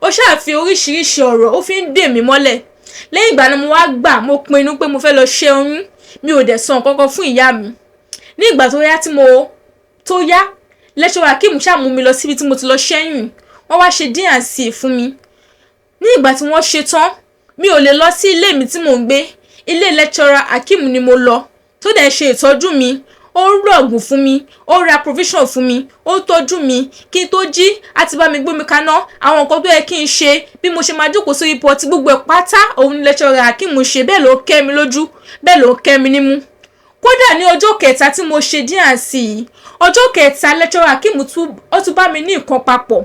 Ó ṣáà fi oríṣiríṣi ọ̀rọ̀, ó fi ń dè mí mọ́lẹ̀. Lẹ́yìn ìgbà náà, mo wá gbà, mo pinnu pé mo fẹ́ lọ ṣẹ́ oyún. Mi ò dẹ̀ sọ nǹkan kan fún ìyá mi. Ní ìgbà tó yá, tí mo tó yá, lecturer Akeem ṣáà mú mi lọ síbi tí mo ti lọ ṣẹ́yún. Wọ́n wá ṣe D&C fún mi. Ní ìgbà tí wọ́n ṣe tán, mi ò lè lọ sí ilé mi tí mò ń gbé. Ilé lecturer Akeem ni mo lọ, tó dẹ̀ ṣe ìtọ́jú mi. Ó ń rọ̀gùn fún mi, ó ra provision fún mi, ó tọ́jú mi. Kí n tó jí, á ti bá mi gbómi kaná. Àwọn nǹkan tó yẹ kí n ṣe, bí mo ṣe máa jókòó sórí potty, gbogbo ẹ̀ pátá, òun ni lecturer Akeem ṣe. Bẹ́ẹ̀ ló kẹ́ mi lójú, bẹ́ẹ̀ ló kẹ́ mi nímú. Kódà ní ọjọ́ kẹta tí mo ṣe D&C yìí, ọjọ́ kẹta, lecturer Akeem tún ó tún bá mi ní nǹkan papọ̀,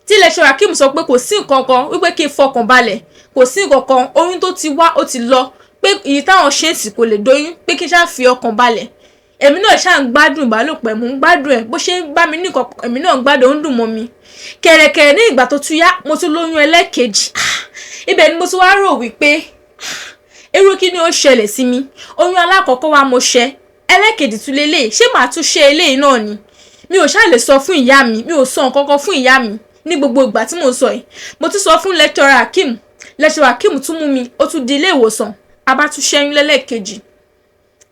tí lecturer Akeem sọ pé kò sí nǹkan kan, wípé kí n fọkàn balẹ̀, kò sí nǹkan kan, oyún tó ti wá ó ti lọ, pé èyí táwọn ṣe ń sì kò lè dóyún, pé kí n ṣáà fi ọkàn balẹ̀. Èmi náà ṣáà ń gbádùn ìbálòpọ̀, mò ń gbádùn ẹ̀. Bó ṣe ń bá mi ní nǹkan, èmi náà ń gbádùn, ó ń dùn mọ́ mi kẹ̀rẹ̀kẹ̀rẹ̀. Ní ìgbà tó tún yá, mo tún lóyún ẹlẹ́ẹ̀kejì. Ibẹ̀ ni mo tún wá rò wípé irú kí ni ó ṣẹlẹ̀ sí mi? Oyún alákọ̀ọ́kọ́ wa mo ṣẹ, ẹlẹ́ẹ̀kejì tún lélẹ̀, ṣé màá tún ṣe eléyìí náà ni? Mi ò ṣáà lè sọ fún ìyá mi. Mi ò sọ nǹkan kan fún ìyá mi ní gbogbo ìgbà tí mò ń sọ yìí. Mo tún sọ fún lecturer Akeem. Lecturer Akeem tún mú mi, ó tún di ilé ìwòsàn, a bá tún ṣẹ́yún lẹ́lẹ́kejì.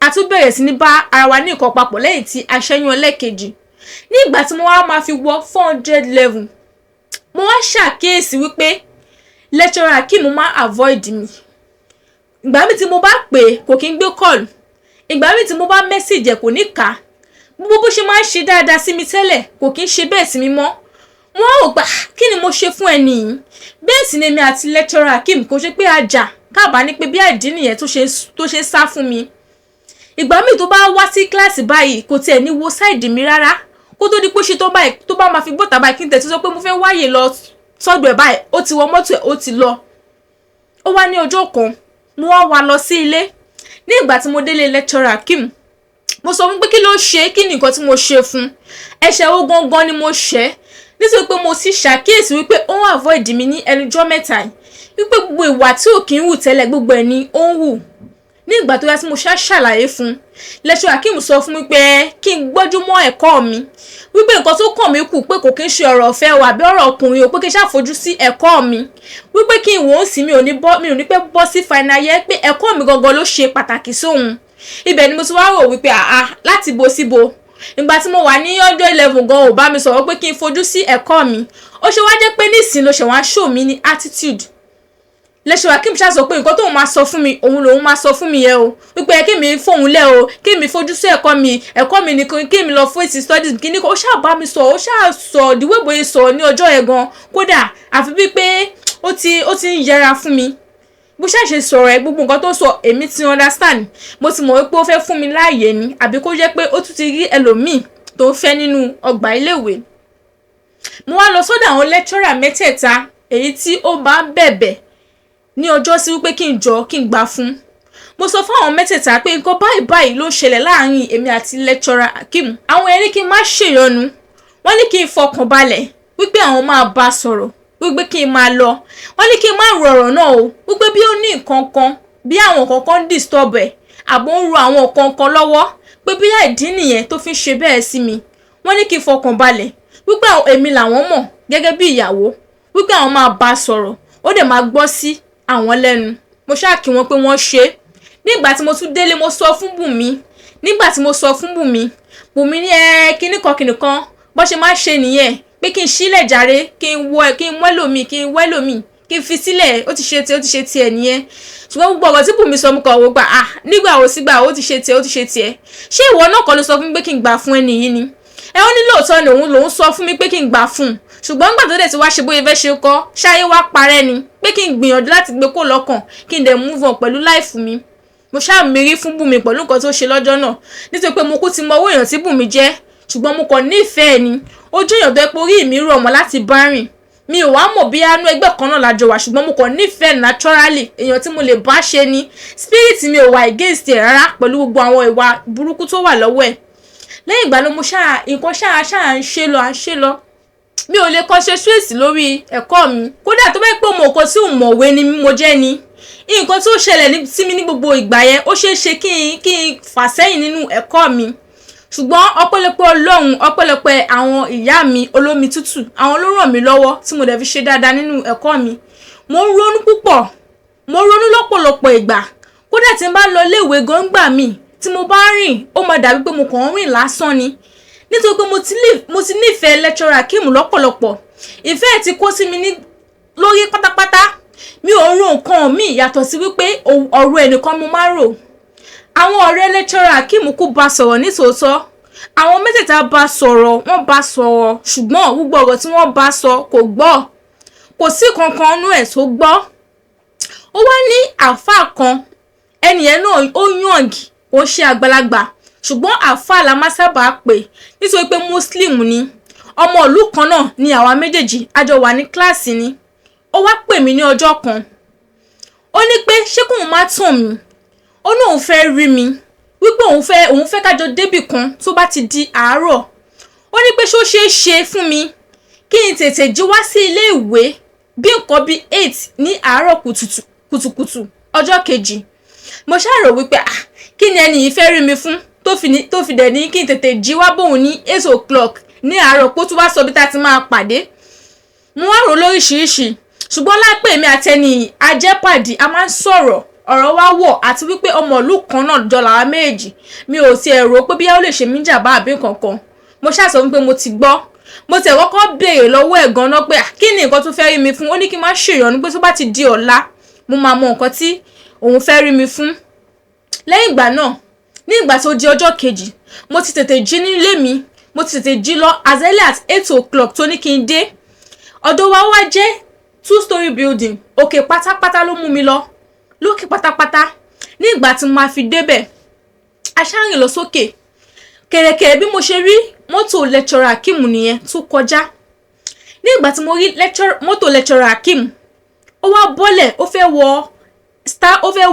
A tún bẹ̀rẹ̀ sí ní bá ara wa ní nǹkan papọ̀ lẹ́yìn tí a ṣẹ́yún ẹlẹ́kejì. Ní ìgbà tí mo wá máa fi wọ 400 level, mo wá ṣàkíyèsí wípé lecturer Akeem máa avoid mi. Ìgbà míì tí mo bá pè é, kò kí ń gbé call. Ìgbà míì tí mo bá message ẹ̀, kò ní kà á. Gbogbo bó ṣe máa ń ṣe dáadáa sí mi tẹ́lẹ̀, kò kí ń ṣe bẹ́ẹ̀ sí mi mọ́. Wọ́n ò gbà, kí ni mo ṣe fún ẹni yìí? Bẹ́ẹ̀ sì ni èmi àti lecturer Akeem kò ṣe pé a jà káàbá ní pé bí àìdí nìyẹn tó ṣe ń sá fún mi. Ìgbà míì tó bá wá sí kíláàsì báyìí, kò tiẹ̀ ní wo side mi rárá. Kó tó di pé ó ṣe tó báyìí, tó bá máa fi bọ́tà báyìí, kí n tẹ̀sí sọ pé mo fẹ́ wáyè lọ sọ́dọ̀ ẹ̀ báyìí, ó ti wọ mọ́tò ẹ̀, ó ti lọ. Ó wá ní ọjọ́ kan, mo wá wá lọ sí ilé. Ní ìgbà tí mo délé lecturer Akeem, mo sọ fún pé kí ló ṣe, kí ni nǹkan tí mo ṣe fún, ẹ̀ṣẹ̀ wo gangan ni mo ṣẹ̀, nítorí pé mo sì ṣàkíyèsí wípé ó ń avoid mi ní ẹnujọ́ mẹ́ta yìí, wípé gbogbo ìwà tí ò kí ń hù tẹ́lẹ̀, gbogbo ẹ̀ ni ó ń hù. Ní ìgbà tó yá tí mo ṣá ṣàlàyé fún un, lecturer Akeem sọ fún mi pé kí n gbọ́jú mọ́ ẹ̀kọ́ mi, wípé nǹkan tó kàn mí kù, pé kò kí ń ṣe ọ̀rọ̀ ọ̀fẹ́ o àbí ọ̀rọ̀ ọkùnrin o, pé kí n ṣàfojú sí ẹ̀kọ́ mi, wípé kí n wò ó sí, mi ò ní pẹ́ bọ́ sí final year, pé ẹ̀kọ́ mi gangan ló ṣe pàtàkì sóhun. Ibẹ̀ ni mo ti wá rò wípé, àá, láti bo síbo? Ìgbà tí mo wà ní hundred level gan ò bá mi sọ̀rọ̀ pé kí n fojú sí ẹ̀kọ́ mi, ó ṣe wá jẹ́ pé nísìnyí ló ṣe wá show mi ní attitude? Lecturer Akeem ṣáà sọ pé nǹkan tóun máa sọ fún mi, òun lòun máa sọ fún mi yẹn o, wípé kí mi fóun lẹ̀ o, kí mi fojú sí ẹ̀kọ́ mi, ẹ̀kọ́ mi nìkan, kí mi lọ fún èsì studies. Kí ni ó ṣáà bá mi sọ, ó ṣáà sọ ìdíwé bóyá sọ ní ọjọ́ yẹn gan, kódà àfi bíi pé ó ti ń yẹra fún mi. Bó ṣáà ṣe sọ̀rọ̀ ẹ̀, gbogbo nǹkan tó sọ, èmi ti understand. Mo ti mọ̀ wípé ó fẹ́ fún mi láàyè ni, àbí kó jẹ́ pé ó tún ti rí ẹlòmíì tó ń fẹ́ nínú ọgbà iléèwé. Mo wá lọ sọ́dọ̀ àwọn lecturer mẹ́tẹ̀ẹ̀ta èyí tí ó bá ń bẹ̀bẹ̀ ní ọjọ́ sí wípé kí n jọ kí n gbà fún. Mo sọ fún àwọn mẹ́tẹ̀ẹ̀ta pé nǹkan báyìí báyìí ló ń ṣẹlẹ̀ láàrin èmi àti lecturer Akeem. Àwọn yẹn ní kí n má ṣèyọnu, wọ́n ní kí n fọkàn balẹ̀, wípé àwọn máa bá a sọ̀rọ̀, wípé kí n máa lọ. Wọ́n ní kí n má ro ọ̀rọ̀ náà o, wípé bí ó ní nǹkan kan, bí àwọn nǹkan kan ń disturb ẹ̀, àbò ń ro àwọn nǹkan kan lọ́wọ́, pé bóyá ìdí nìyẹn tó fi ń ṣe bẹ́ẹ̀ sí mi. Wọ́n ní kí n fọkàn balẹ̀, wípé èmi làwọn mọ̀ gẹ́gẹ́ bí ìyàwó, wípé àwọn máa bá a sọ̀rọ̀, ó dẹ̀ máa gbọ́ sí àwọn lẹ́nu. Mo ṣáà kí wọn pé wọ́n ṣe é. Nígbà tí mo tún délé, mo sọ fún Bùnmi. Nígbà tí mo sọ fún Bùnmi, Bùnmi ní ẹ kíní kan kíní kan, bó ṣe máa ń ṣe nìyẹn, pé kí n sílẹ̀ jàre, kí n wọ, kí n wẹ́lòmíì, kí n wẹ́lòmíì, kí n fi sílẹ̀, ó ti ṣe tiẹ̀, ó ti ṣe tiẹ̀ nìyẹn. Ṣùgbọ́n gbogbo ọ̀rọ̀ tí Bùnmi sọ, mo kàn wò gbà, ah, nígbà wo sígbà ó ti ṣe tiẹ̀, ó ti ṣe tiẹ̀? Ṣé ìwọ náà kọ́ ló sọ fún mi pé kí n gbà fún ẹni yìí ni? Ẹ ó ní lóòótọ́ ni òun lòún sọ fún mi pé kí n gbà fún un, ṣùgbọ́n nígbà tó dẹ̀ ti wá ṣe bóyá fẹ́ ṣe kọ́ ṣáyé wá parẹ́ ni, pé kí n gbìyànjú láti gbé kó lọ́kàn, kí n dẹ̀ move on pẹ̀lú life mi. Mo ṣáà mírí fún Bùnmi pẹ̀lú nǹkan tó ṣe lọ́jọ́ náà, nítorí pé mo kú ti mọ owó èèyàn tí Bùnmi jẹ́, ṣùgbọ́n mo kàn nífẹ̀ẹ́ ni. Ó jẹ́ èèyàn tó yẹ pé orí mi rọ̀ mọ́ láti bá rìn. Mi ò wá mọ̀ bí anú ẹgbẹ́ kan náà lájọ wà, ṣùgbọ́n mo kàn nífẹ̀ẹ́ naturally. Èèyàn tí mo lè bá ṣe ni, spirit mi ò wà against ẹ̀ rárá pẹ̀lú gbogbo àwọn ìwà burúkú tó wà lọ́wọ́ ẹ̀. Lẹ́yìn ìgbà ló mo ṣáà nǹkan ṣáà ṣáà ń ṣe lọ, à ń ṣe lọ. Mi ò lè concentrate lórí ẹ̀kọ́ mi. Kódà tó bá pẹ́ ọmọ kan tí ò mọ̀wé ni mo jẹ́ ni, nǹkan tó ṣẹlẹ̀ sí mi ní gbogbo ìgbà yẹn, ó ṣeé ṣe kí n fà sẹ́yìn nínú ẹ̀kọ́ mi. Ṣùgbọ́n ọpẹ́lọpẹ́ Ọlọ́run, ọpẹ́lọpẹ́ àwọn ìyá mi olómi tútù, àwọn ló ràn mí lọ́wọ́ tí mo dẹ̀ fi ṣe dáadáa nínú ẹ̀kọ́ mi. Mo ń ronú púpọ̀, mo ronú lọ́pọ̀lọpọ̀ ìgbà. Kódà tí n bá lọ iléèwé gan gbà mí, tí mo bá rìn, ó máa dàbí pé mo kàn ń rìn lásán ni, nítorí pé mo ti nífẹ̀ẹ́ lecturer Akeem lọ́pọ̀lọpọ̀. Ìfẹ́ ẹ̀ ti kó sí mi ní lórí pátápátá. Mi ò ń ro nǹkan míì yàtọ̀ sí wípé ọ̀rọ̀ ẹnìkan mo máa ń rò. Àwọn ọ̀rẹ́ lecturer Akeem kú bá sọ̀rọ̀ nítòótọ́. Àwọn mẹ́tẹ̀ẹ̀ta bá sọ̀rọ̀, wọ́n bá sọ̀rọ̀, ṣùgbọ́n gbogbo ọ̀rọ̀ tí wọ́n bá sọ, kò gbọ́. Kò sí kankan nú ẹ̀ tó gbọ́. Ó wá ní àáfàá kan. Ẹnìyẹn náà ó young, kò ń ṣe àgbàlagbà, ṣùgbọ́n àáfàá la máa sábà pè, nítorí pé Muslim ni. Ọmọ ìlú kan náà ni àwa méjèèjì, a jọ wà ní kíláàsì ni. Ó wá pè mí ní ọjọ́ kan, ó ní pé ṣé kóun má tàn mí, ó ní òun fẹ́ rí mi, wípé òun fẹ́ kájọ débì kan tó bá ti di àárọ̀. Ó ní pé ṣó ṣeé ṣe fún mi kí n tètè jí wá sí ilé ìwé bí nǹkan bíi 8 ní àárọ̀ kùtùkùtù ọjọ́ kejì. Mo ṣáà rò wípé, ah, kí ni ẹni yìí fẹ́ rí mi fún tó fi dẹ̀ ní kí n tètè jí wá bóun ní 8 o'clock ní àárọ̀, pé ó tún wá sọ bí tá a ti máa pàdé? Mo wá rò lóríṣiríṣi, ṣùgbọ́n lápè mi àtẹni ajẹ́pàdé, a máa ń sọ̀rọ̀, ọ̀rọ̀ wa wọ̀, àti wípé ọmọ ìlú kan náà jọ làwa méjì. Mi ò tiẹ̀ rò pé bí ó lè ṣe mí jàmbá àbí kankan. Mo ṣáà sọ wípé mo ti gbọ́. Mo tẹ̀ kọ́kọ́ béèrè lọ́wọ́ ẹ̀ gan-an pé kí ni nǹkan tó fẹ́ rí mi fún. Ó ní kí n má ṣèyọnu, pé tó bá ti di ọ̀la, mo máa mọ nǹkan tí òun fẹ́ rí mi fún. Lẹ́yìn ìgbà náà, ní ìgbà tó di ọjọ́ kejì, mo ti tètè jí nílé mi. Mo ti tètè jí lọ as early as 8 o'clock tó ní kí n dé. Ọ̀dọ̀ wa wá jẹ́ two story building. Òkè pátápátá ló mú mi lọ, lókè pátápátá. Ní ìgbà tí mo máa fi débẹ̀, a ṣáà rìn lọ sókè kẹ̀rẹ̀kẹ̀rẹ̀. Bí mo ṣe rí mọ́tò lecturer Akeem nìyẹn tó kọjá. Ní ìgbà tí mo rí mọ́tò lecturer Akeem, ó wá bọ́lẹ̀, ó fẹ́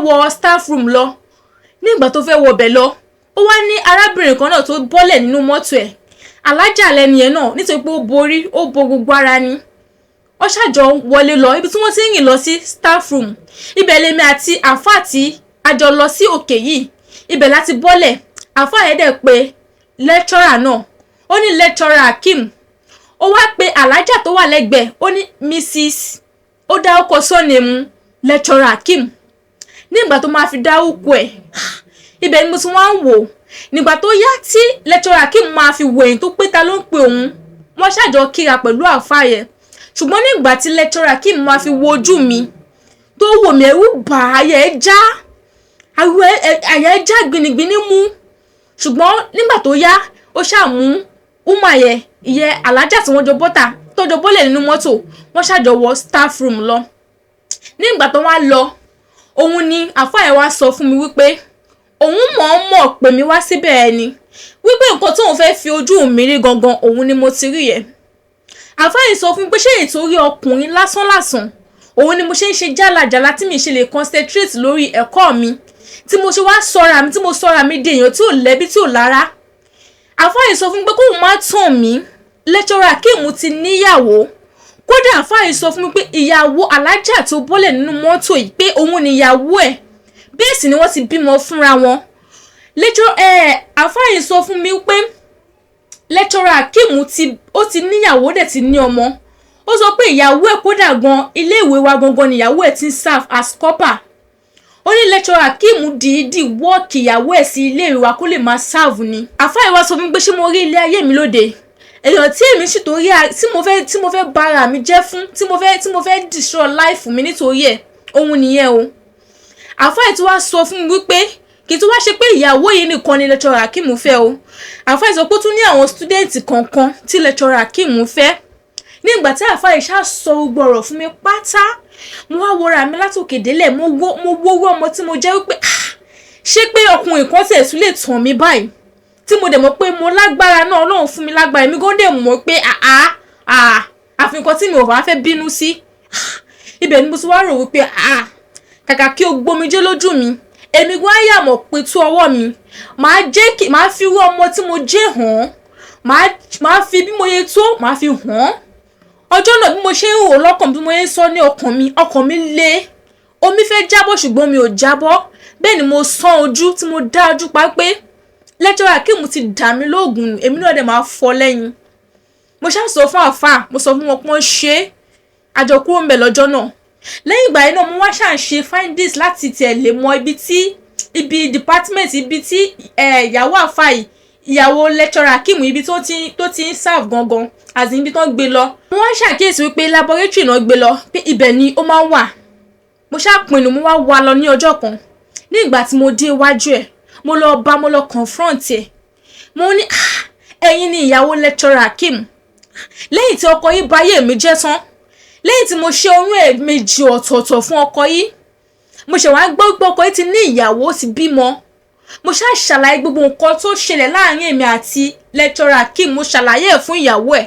wọ staff room lọ. Nígbà tó fẹ́ wọbẹ̀ lọ, ó wá ní arábìnrin kan náà tó bọ́lẹ̀ nínú mọ́tò ẹ̀. Alájà lẹ́ni yẹn náà, nítorí pé ó borí, ó bo gbogbo ara ni. Wọ́n ṣàjọ wọlé lọ ibi tí wọ́n ti ń rìn lọ sí staff room. Ibẹ̀ lèmi àti àáfàá tí a jọ lọ sí òkè yìí, ibẹ̀ láti bọ́lẹ̀. Àáfàá yẹn dẹ̀ pé lecturer náà, ó ní, "Lecturer Akeem." Ó wá pe alájà tó wà lẹ́gbẹ̀ẹ́, ó ní Mrs, ó dá ọkọ̀ surname lecturer Akeem. Nígbà tó máa fi dárúkọ ẹ̀, ibẹ̀ ni mo ti wá ń wò. Nígbà tó yá tí lecturer Akeem máa fi wẹ̀yìn tó pé ta ló ń pe òun, wọ́n ṣàjọ kíra pẹ̀lú àáfàá yẹn. Ṣùgbọ́n nígbà tí lecturer Akeem máa fi wo ojú mi, tó wò mí, ẹ̀rù bà á, àyà ẹ̀ já, àyà ẹ̀ já gbinigbini mú. Ṣùgbọ́n nígbà tó yá, ó ṣàmú woman yẹn, ìyẹn alájà tí wọ́n jọ bọ́tà tó jọ bọ́lẹ̀ nínú mọ́tò, wọ́n ṣàjọ wọ staff room lọ. Nígbà tó wá lọ, òun ni àáfàá yẹn wá sọ fún mi wípé òun mọ̀ọ́mọ̀ pè mí wá síbẹ̀ ẹ ni, wípé nǹkan tóun fẹ́ fi ojú mi rí gangan, òun ni mo ti rí yẹn. Àáfàá yìí sọ fún mi pé ṣé ìtorí ọkùnrin lásánlàsàn òun ni mo ṣe ń ṣe jálajàla, tí mi ṣe lè concentrate lórí ẹ̀kọ́ mi, tí mo ṣe wá sọra mi, tí mo sọra mi di èèyàn tí ò lẹ́bí, tí ò lára? Àáfàá yìí sọ fún mi pé kóun má tàn mí, lecturer Akeem ti níyàwó. Kódà, àáfàá yìí sọ fún mi pé ìyàwó alájà tó bọ́lẹ̀ nínú mọ́tò yìí, pé òun ni ìyàwó ẹ̀. Bẹ́ẹ̀ sì ni wọ́n ti bímọ fúnra wọn. Lecturer ẹ̀, àáfàá yìí sọ fún mi pé lecturer Akeem ó ti níyàwó, dẹ̀ ti ní ọmọ. Ó sọ pé ìyàwó ẹ̀, kódà gan, iléèwé wa gangan ni ìyàwó ẹ̀ ti ń serve as corper. Ó ní lecturer Akeem dìídì work ìyàwó ẹ̀ sí iléèwé wa kó lè máa serve ni. Àáfàá yìí wá sọ fún mi pé ṣé mo rí ilé ayé mi lóde, èèyàn tí èmi sì torí tí mo fẹ́ bára mi jẹ́ fún, tí mo fẹ́ destroy life mi nítorí ẹ̀, òun nìyẹn o. Àáfàá yìí tí wàá sọ fún mi wípé kì í tún wá ṣe pé ìyàwó yìí nìkan ni lecturer Akeem fẹ́ o. Àáfàá yìí sọ pé ó tún ní àwọn student kankan tí lecturer Akeem fẹ́. Nígbà tí àáfàá yìí ṣáà sọ gbogbo ọ̀rọ̀ fún mi pátá, mo wá wọra mi látòkè délẹ̀. Mo wo owó ọmọ tí mo jẹ́ wípé, ah, ṣé pé ọkùnrin kan tẹ̀ tún lè tàn mí báyìí, tí mo dẹ̀ mọ̀ pé mo lágbára náà, Ọlọ́run fún mi lágbára, èmi gan dẹ̀ mọ̀ pé àá àá àfi nǹkan tí mi ò bá fẹ́ bínú sí. Ibẹ̀ ni mo ti wá rò wípé, àá, kàkà kí o gbomijé lójú mi, èmi gan á yà mọ̀ pé tú ọwọ́ mi, màá jẹ́ kí màá fi irú ọmọ tí mo jẹ́ hàn án, màá fi bí mo yẹ tó, màá fi hàn án. Ọjọ́ náà, bí mo ṣe ń rò lọ́kàn, bí mo ṣe ń sọ ní ọkàn mi, ọkàn mi lé, omi fẹ́ jábọ́, ṣùgbọ́n mi ò jábọ́. Bẹ́ẹ̀ ni mo sán ojú tí mo dá ojú pa pé lecturer Akeem ti dà mí lóògùn nù, èmi náà dẹ̀ máa fọ́ lẹ́yìn. Mo ṣáà sọ fún àáfàá, mo sọ fún wọn pé wọ́n ṣe é, àjọ kúrò ń bẹ̀ lọ́jọ́ náà. Lẹ́yìn ìgbà yẹn náà, mo wá ṣáà ń ṣe findings láti tiẹ̀ lè mọ ibi tí, ibi department, ibi tí ìyàwó àáfàá yìí, ìyàwó lecturer Akeem, ibi tó ti ń serve gangan, àti ibi tó ń gbé lọ. Mo wá ṣàkíyèsí wípé laboratory náà gbé lọ, pé ibẹ̀ ni ó máa ń wà. Mo ṣáà pinnu, mo wá wá lọ ní ọjọ́ kan. Ní ìgbà tí mo dé iwájú ẹ̀, mo lọ bá, mo lọ confront ẹ̀. Mo ní, "Ah, ẹ̀yin ni ìyàwó lecturer Akeem? Lẹ́yìn tí ọkọ yìí bà ayé mi jẹ́ tán, lẹ́yìn tí mo ṣe oyún ẹ̀ méjì ọ̀tọ̀ọ̀tọ̀ fún ọkọ yìí, mo ṣe wá gbọ́ pé ọkọ yìí ti ní ìyàwó, ó ti bímọ." Mo ṣáà ṣàlàyé gbogbo nǹkan tó ṣẹlẹ̀ láàrin èmi àti lecturer Akeem, mo ṣàlàyé ẹ̀ fún ìyàwó ẹ̀.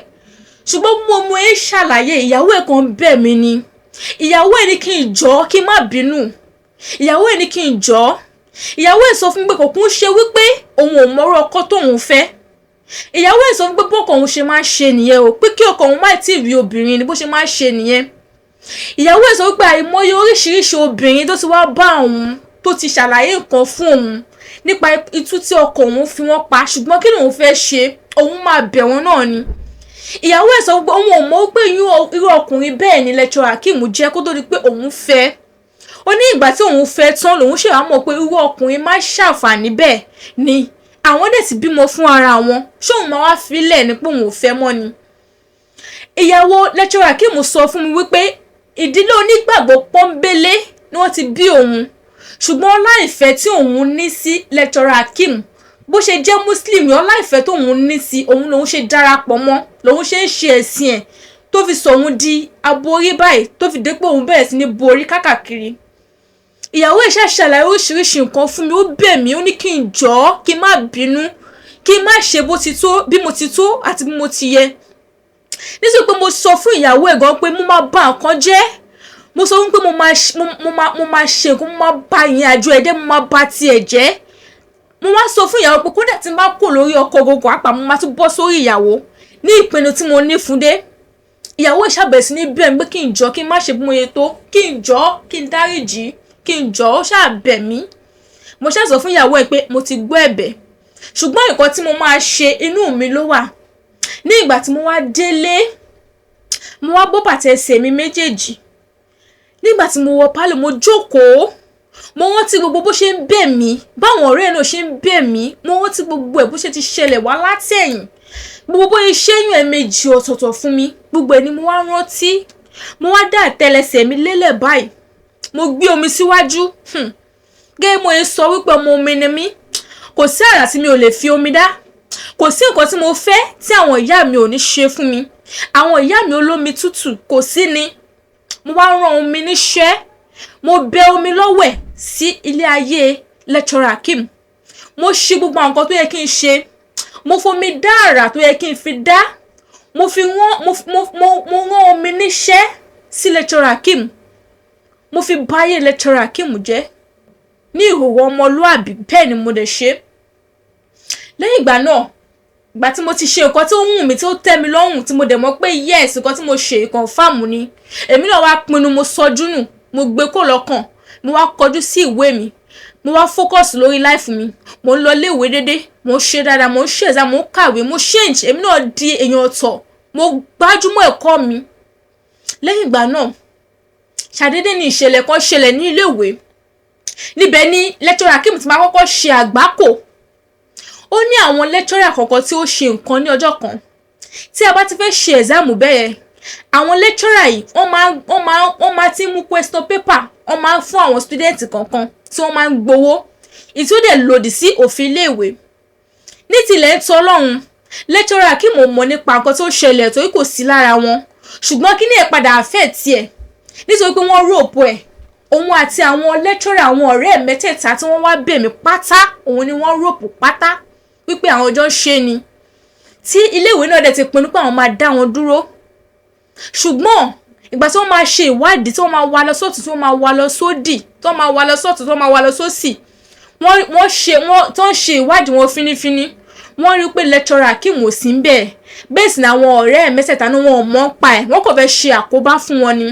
Ṣùgbọ́n mo ẹ ṣàlàyé, ìyàwó ẹ̀ kan bẹ̀ mí ni. Ìyàwó ẹ̀ ní kí n jọ̀ọ́, kí n má bínú. Ìyàwó ẹ̀ ní kí n jọ̀ọ́. Ìyàwó ẹ̀ sọ fún mi pé kò kún ṣe wípé òun ò mọ̀rọ̀ ọkọ tóun fẹ́. Ìyàwó ẹ̀ sọ fún pé bọ́kọ òun ṣe máa ń ṣe nìyẹn o, pé kí ọkọ òun má tí ì rí obìnrin ni bó ṣe máa ń ṣe nìyẹn. Ìyàwó ẹ̀ sọ wípé àìmọye oríṣiríṣi obìnrin tó ti wá bá òun, tó ti ṣàlàyé nǹkan fún òun nípa itú tí ọkọ òun fi wọ́n pa, ṣùgbọ́n kí lòun fẹ́ ṣe, òun máa bẹ̀ wọ́n náà ni. Ìyàwó ẹ̀ sọ wípé òun ò mọ̀ wípé irú ọkùnrin bẹ́ẹ̀ ni lecturer Akeem jẹ́ kó tó di pé òun fẹ́. Ó ní ìgbà tí òun fẹ́ tán lòun ṣe wá mọ̀ pé irú ọkùnrin má ṣàǹfààní bẹ́ẹ̀ ni. Àwọn dẹ̀ ti bímọ fún ara wọn, ṣé òun máa wá filẹ̀ ní pé òun ò fẹ́ mọ́ ni? Ìyàwó lecturer Akeem sọ fún mi wípé ìdílé onígbàgbọ́ pọ́nbélé ni wọ́n ti bí òun, ṣùgbọ́n ọlá ìfẹ́ tí òun ní sí lecturer Akeem, bó ṣe jẹ́ Muslim, ọlá ìfẹ́ tóun ní sí òun lòun ṣe darapọ̀ mọ́, lòun ṣe ń ṣe ẹ̀sìn ẹ̀, tó fi sọ òun di aborí báyìí, tó fi dé pé òun bẹ̀rẹ̀ sí ní borí kákàkiri. Ìyàwó ẹ̀ ṣáà ṣàlàyé oríṣiríṣi nǹkan fún mi. Ó bẹ̀ mí, ó ní kí n jọ̀ọ́, kí n má bínú, kí n má ṣe bó ti tó, bí mo ti tó àti bí mo ti yẹ, nítorí pé mo sọ fún ìyàwó ẹ̀ gan pé mo máa bà nǹkan jẹ́. Mo sọ fún pé mo máa ṣe nǹkan, mo máa bà ìrìn àjò ẹ̀ jẹ́, mo máa bà tiẹ̀ jẹ́. Mo wá sọ fún ìyàwó pé kódà tí n bá kò lórí ọkọ gbogbo àpá, mo máa tún bọ́ sórí ìyàwó ní ìpinnu tí mo ní fún dé. Ìyàwó ìṣàbẹ̀sí sí ní bẹ́ẹ̀ pé kí n jọ, kí n má ṣe bí mo yẹ tó, kí n jọ, kí n dáríjì, kí n jọ. Ó ṣàbẹ̀ mí. Mo ṣáà sọ fún ìyàwó ẹ̀ pé mo ti gbọ́ ẹ̀bẹ̀, ṣùgbọ́n nǹkan tí mo máa ṣe, inú mi ló wà. Ní ìgbà tí mo wá délé, mo wá bọ́ bàtà ẹsẹ̀ mi méjèèjì. Nígbà tí mo wọ pálọ̀, mo jókòó, mo rántí gbogbo bó ṣe ń bẹ̀ mí, báwọn ọ̀rẹ́ náà ṣe ń bẹ̀ mí. Mo rántí gbogbo ẹ̀, bó ṣe ti ṣẹlẹ̀ wá látẹ̀yìn, gbogbo bó ṣe ṣẹ́yún ẹ̀ẹ̀mejì ọ̀tọ̀ọ̀tọ̀ fún mi, gbogbo ẹ̀ ni mo wá rántí. Mo wá dá àtẹlẹsẹ̀ mi lélẹ̀ báyìí, mo gbé omi síwájú. Gẹ́gẹ́ mo ṣe sọ wípé ọmọ omi ni mí, kò sí àrà tí mi ò lè fi omi dá. Kò sí nǹkan tí mo fẹ́ tí àwọn ìyá mi ò ní ṣe fún mi. Àwọn ìyá mi olómi tútù kò sí ni. Mo wá rán omi níṣẹ́, mo bẹ omi lọ́wẹ̀ sí ilé ayé lecturer Akeem. Mo ṣe gbogbo àwọn nǹkan tó yẹ kí n ṣe, mo fomi dá àrà tó yẹ kí n fi dá. Mo fi rán mo mo mo mo rán omi níṣẹ́ sí lecturer Akeem. Mo fi báyé lecturer Akeem jẹ́ ní ìhòòhò ọmọlúàbí. Bẹ́ẹ̀ ni mo dẹ̀ ṣe. Lẹ́yìn ìgbà náà, ìgbà tí mo ti ṣe nǹkan tí ó wù mí, tí ó tẹ́ mi lọ́rùn, tí mo dẹ̀ mọ̀ pé yes, nǹkan tí mo ṣe, confirm ni, èmi náà wá pinnu, mo sọjú nù, mo gbé kó lọ́kàn, mo wá kọjú sí ìwé mi, mo wá focus lórí life mi. Mo ń lọ iléèwé dédé, mo ń ṣe dáadáa, mo ń ṣe exam, mo ń kàwé, mo change, èmi náà di èèyàn ọ̀tọ̀, mo gbájúmọ́ ẹ̀kọ́ mi. Lẹ́yìn ìgbà náà, ṣàdédé ni ìṣẹ̀lẹ̀ kan ṣẹlẹ̀ ní iléèwé. Níbẹ̀ ni lecturer Akeem ti máa kọ́kọ́ ṣe àgbákò. Ó ní àwọn lecturer kọ̀ọ̀kan tí ó ṣe nǹkan ní ọjọ́ kan. Tí a bá ti fẹ́ ṣe exam bẹ́ẹ̀, àwọn lecturer yìí, wọ́n máa ti mú question paper, wọ́n máa ń fún àwọn student kọ̀ọ̀kan tí wọ́n máa ń gbowó ìtí ó dẹ̀ lòdì sí òfin iléèwé. Ní tilẹ̀ ń tọ́ lọ́hùn, lecturer Akeem ò mọ̀ nípa nǹkan tó ṣẹlẹ̀ torí kò sí lára wọn, ṣùgbọ́n kí ni ẹ̀ padà affect ẹ̀, nítorí pé wọ́n rope ẹ̀, òun àti àwọn lecturer, àwọn ọ̀rẹ́ ẹ̀ mẹ́tẹ̀ẹ̀ta tí wọ́n wá bẹ̀ mí pátá, òun ni wọ́n rope pátá wípé àwọn jọ ń ṣe ni, tí iléèwé náà dẹ̀ ti pinnu pé àwọn máa dá wọn dúró. Ṣùgbọ́n ìgbà tí wọ́n máa ṣe ìwádìí, tí wọ́n máa wá lọ sọ́tún, tí wọ́n máa wá lọ sódì, tí wọ́n máa wá lọ sọ́tún, tí wọ́n máa wá lọ sósì, wọ́n ṣe wọ́n tó ń ṣe ìwádìí wọn fínífíní, wọ́n rí pé lecturer Akeem ò sí ń bẹ̀. Bẹ́ẹ̀ sì ni àwọn ọ̀rẹ́ ẹ̀ mẹ́tẹ̀ẹ̀ta ní wọn ò mọ̀ ń pa ẹ̀, wọ́n kò fẹ́ ṣe àkóbá fún wọn ni.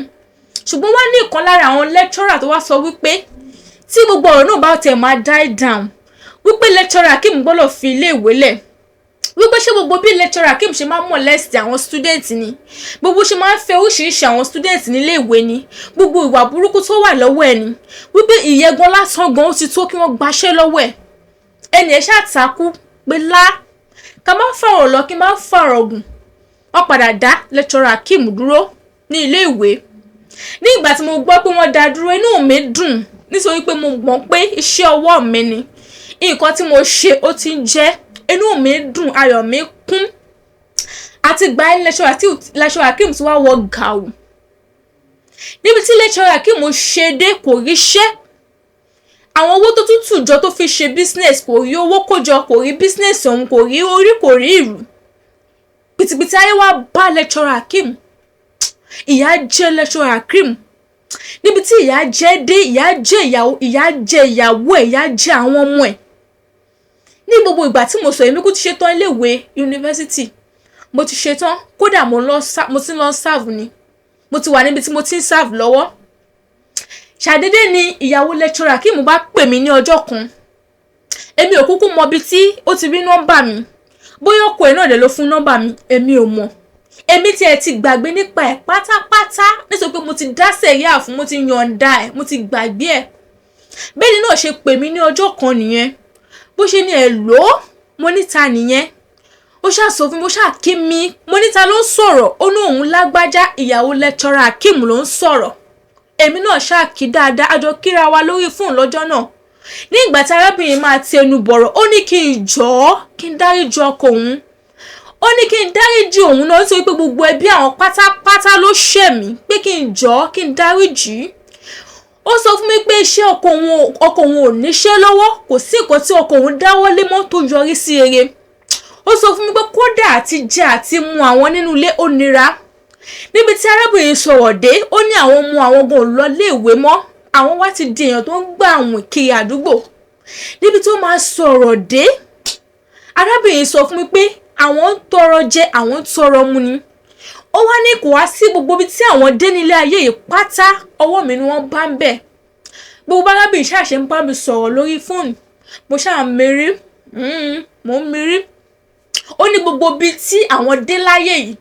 Ṣùgbọ́n wọ́n ní ìkan lára àwọn lecturer tó wá sọ wípé tí gbogbo ọ̀rọ̀ náà bá tẹ̀ máa die down, wípé lecturer Akeem gbọ́dọ̀ fi ilé ìwé lẹ̀, wípé ṣé gbogbo bí lecturer Akeem ṣe máa ń molest àwọn student ni, gbogbo ṣe máa ń fẹ́ oríṣiríṣi àwọn student nílé ìwé ni, gbogbo ìwà burúkú tó wà lọ́wọ́ ẹ̀ ni, wípé ìyẹn gan lásán gan ó ti tó kí wọ́n gbaṣẹ́ lọ́wọ́ ẹ̀. Ẹnì ẹ̀ ṣáà takú pé lá ká má fọ̀rọ̀ lọ, kí má fọ̀rọ̀ gùn, wọ́n padà dá lecturer Akeem dúró ní ilé ìwé. Ní ìgbà tí mo gbọ́ pé wọ́n dá dúró, inú mi dùn, nítorí pé mo mọ̀ pé iṣẹ́ ọwọ́ mi ni nǹkan tí mo ṣe, ó ti ń jẹ́. Inú mi dùn, ayọ̀ mi kún. Àti gba ẹ̀, lecturer Akeem tí wàá wọ gàù. Níbi tí lecturer Akeem ṣe dé, kò ríṣẹ́. Àwọn owó tó tún tù jọ tó fi ṣe business, kò rí owó kójọ, kò rí business ọ̀hún, kò rí orí, kò rí ìrù. Pìtìpìtì ayé wá bá lecturer Akeem. Ìyà jẹ lecturer Akeem. Níbi tí ìyà jẹ dé, ìyà jẹ ìyàwó, ìyà jẹ ìyàwó ẹ̀, ìyà jẹ àwọn ọmọ ẹ̀. Ní gbogbo ìgbà tí mo sọ, èmi kú ti ṣe tán iléèwé yunifásitì, mo ti ṣe tán. Kódà mo ti lọ serve ni, mo ti wà níbi tí mo ti ń serve lọ́wọ́. Ṣàdédé ni ìyàwó lecturer Akeem bá pè mí ní ọjọ́ kan. Èmi ò kúkú mọ ibi tí ó ti rí nọ́mbà mi, bóyá ọkọ ẹ̀ náà dẹ̀ ló fún nọ́mbà mi, èmi ò mọ̀. Èmi tiẹ̀ ti gbàgbé nípa ẹ̀ pátápátá, nítorí pé mo ti dá sẹ̀ríà fún, mo ti yọ̀ǹda ẹ̀, mo ti gbàgbé ẹ̀. Bẹ́ẹ̀ ni náà ṣe pè mí ní ọjọ́ kan nìyẹn. Bó ṣe ní ẹ̀ lò ó, mo níta nìyẹn. Ó ṣáà sọ fún mi, ó ṣáà kí mi. Mo níta ló ń sọ̀rọ̀? Ó ní òun lágbájá, ìyàwó lecturer Akeem ló ń sọ̀rọ̀. Èmi náà ṣáà kí dáadáa, a jọ kíra wa lórí fóònù lọ́jọ́ náà. Ní ìgbà tí arábìnrin máa ti ẹnu bọ̀rọ̀, ó ní kí n jọ̀ọ́, kí n dáríjì ọkọ òun. Ó ní kí n dáríjì òun náà, nítorí pé gbogbo ẹbí àwọn pátápátá ló ṣẹ̀ mí, pé kí n jọ̀ọ́, kí n dáríjì. Ó sọ fún mi pé iṣẹ́ ọkọ òun, ọkọ òun ò níṣẹ́ lọ́wọ́, kò sí nǹkan tí ọkọ òun dáwọ́ lé mọ́ tó yọrí sí rere. Ó sọ fún mi pé kódà àti jẹ àti mu àwọn nínú ilé, ó nira. Níbi tí arábìnrin sọ̀rọ̀ dé, ó ní àwọn ọmọ àwọn gan ò lọ léèwé mọ́, àwọn wá ti di èèyàn tó ń gbà àwìn kiri àdúgbò. Níbi tó máa sọ̀rọ̀ dé, arábìnrin sọ fún mi pé àwọn ń tọrọ jẹ, àwọn ń tọrọ mu ni. Ó wá ní kò wá sí gbogbo ibi tí àwọn dé nílé ayé yìí pátá, ọwọ́ mi ni wọ́n bá ń bẹ̀. Gbogbo arábìnrin ṣáà ṣe ń bá mi sọ̀rọ̀ lórí fóònù, mo ṣáà ń mirí, mò ń mirí. Ó ní gbogbo ibi tí àwọn dé láyé yìí,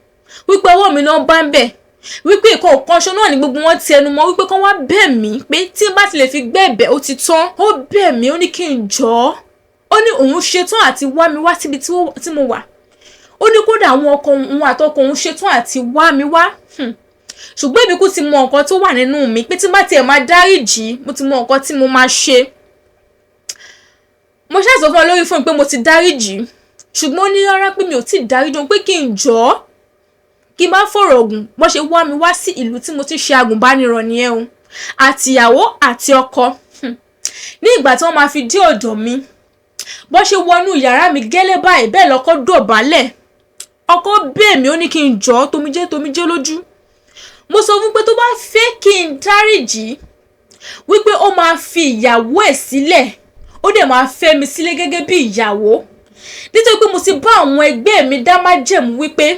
wípé ọwọ́ mi náà bá ń bẹ̀, wípé nǹkan kan ṣo náà ni gbogbo wọn ti ẹnu mọ́, wípé kán wá bẹ̀ mí, pé tí n bá ti lè fi gbẹ̀bẹ̀ ó ti tán. Ó bẹ̀ mí, ó ní kí n jọ̀ọ́, ó ní òun ṣetán àti wá mi wá síbi tí mo wà. Ó ní kódà àwọn ọkọ òun àtọkọ òun ṣetán àti wá mi wá. Ṣùgbọ́n èmi kú ti mọ nǹkan tó wà nínú mi, pé tí n bá tiẹ̀ máa dáríjì, mo ti mọ nǹkan tí mo máa ṣe. Mo ṣáà sọ fún ọ lórí fóònù pé mo ti dáríjì, ṣùgbọ́n ó ní rárá, pé mi ò tí ì dáríjì òun, pé kí n jọ̀ọ́, kí n má fọ̀rọ̀ gùn. Bó ṣe wá mi wá sí ìlú tí mo ti ṣe agùnbánirọ̀ nìyẹn o, àtìyàwó àti ọkọ. Ní ìgbà tí wọ́n máa fi dé ọ̀dọ̀ mi, bó ṣe wọnú yàrá mi gẹ́lẹ́ báyìí, bẹ́ẹ̀ lọ́kọ dọ̀bálẹ̀. Ọkọ bẹ̀ mí, ó ní kí n jọ̀ọ́, tomijé tomijé lójú. Mo sọ fún pé tó bá fẹ́ kí n dáríjì, wípé ó máa fi ìyàwó ẹ̀ sílẹ̀, ó dẹ̀ máa fẹ́ mi sílé gẹ́gẹ́ bí ìyàwó, nítorí pé mo ti bá àwọn ẹgbẹ́ mi dá májẹ̀mú wípé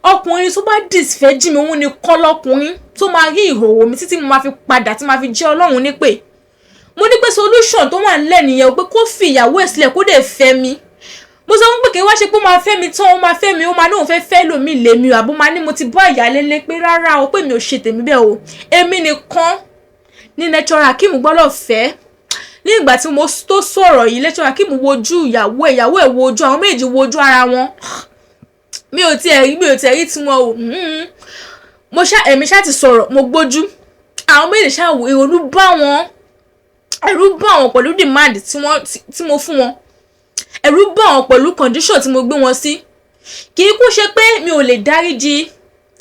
ọkùnrin tó bá disvirgin mi, òun nìkan lọkùnrin tó máa rí ìhòòhò mi títí mo máa fi padà, tí máa fi jẹ́ Ọlọ́run nípè. Mo ní pé solution tó wà nílẹ̀ nìyẹn o, pé kó fi ìyàwó ẹ̀ sílẹ̀, kó dẹ̀ fẹ́ mi. Mo sọ fún pé kí wá ṣe pé ó máa fẹ́ mi tán, ó máa fẹ́ mi, ó máa ní òun fẹ́ fẹ́ lòmíì lèmi o, àbó máa ní mo ti bá ìyáálé lé, pé rárá o, pé mi ò ṣe tèmi bẹ́ẹ̀ o, èmi nìkan ní lecturer Akeem gbọ́dọ̀ fẹ́. Ní ìgbà tí mo tó sọ̀rọ̀ yìí, lecturer Akeem wojú ìyàwó ẹ̀, ìyàwó ẹ̀ wojú, àwọn méjì wojú ara wọn. Mi ò tiẹ̀ rí, mi ò tiẹ̀ rí tiwọn o. Mo ṣá, ẹ̀mí ṣá ti sọ̀rọ̀, mo gbójú, àwọn méjì ṣá wò, ìrònú bá wọn, ẹ̀rù bá wọn pẹ̀lú demand tí wọ́n tí mo fún wọn, ẹ̀rù bá wọn pẹ̀lú condition tí mo gbé wọn sí. Kì í kú ṣe pé mi ò lè dáríjì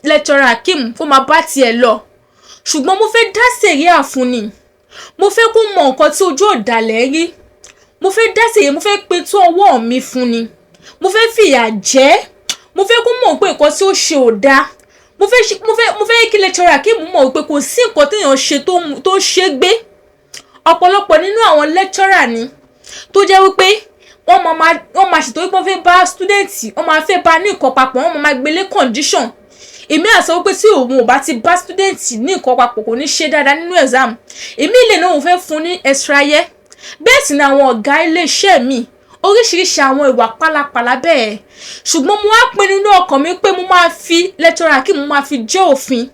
lecturer Akeem kó máa bá tiẹ̀ lọ, ṣùgbọ́n mo fẹ́ dá sẹ̀ríà fún ni. Mo fẹ́ kó mọ nǹkan tí ojú ọ̀dàlẹ̀ rí. Mo fẹ́ dá sẹ̀ríà, mo fẹ́ pe tó ọwọ́ mi fún ni. Mo fẹ́ fìyà jẹ. Mo fẹ́ kó mọ̀ pé nǹkan tí ó ṣe ò dáa. Mo fẹ́ kí lecturer Akeem mọ̀ pé kò sí nǹkan téèyàn ṣe tó ṣe gbé. Ọ̀pọ̀lọpọ̀ nínú àwọn lecturer ni tó jẹ́ wípé wọ́n máa ṣètò wípé wọ́n fẹ́ bá student, wọ́n máa fẹ́ bá ní nǹkan papọ̀, wọ́n máa gbélé condition. Èmi àsọ wípé tí òun ò bá ti bá student ní nǹkan papọ̀, kò ní ṣe dáadáa nínú exam. Èmi lè náà òun fẹ́ fún ní extra year. Bẹ́ẹ̀ sì ni àwọn ọ̀gá iléeṣẹ́ mi, oríṣiríṣi àwọn ìwà pálapàla bẹ́ẹ̀. Ṣùgbọ́n mo wá pinnu ní ọkàn mi pé mo máa fi lecturer Akeem, mo máa fi jẹ́ òfin,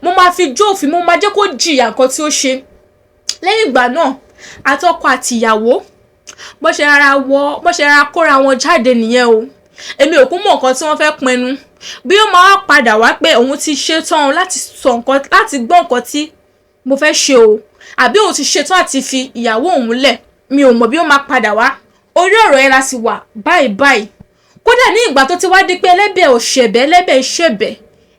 mo máa fi jó òfin, mo máa jẹ́ kó jìyà nǹkan tí ó ṣe. Lẹ́yìn ìgbà náà, àtọkọ àti ìyàwó bó ṣe rárá kóra wọn jáde nìyẹn o. Èmi ò kún mọ̀ nǹkan tí wọ́n fẹ́ pinnu, bí ó máa wá padà wá pé òun ti ṣetán láti sọ nǹkan, láti gbọ́ nǹkan tí mo fẹ́ ṣe o, àbí òun ti ṣetán àti fi ìyàwó òun lẹ̀, mi ò mọ̀ bí ó máa padà wá. Orí ọ̀rọ̀ yẹn la sì wà báyìí báyìí. Kódà ní ìgbà tó ti wá di pé ẹlẹ́bẹ̀ ò ṣẹ̀bẹ̀, ẹlẹ́bẹ̀ ṣẹ̀bẹ̀,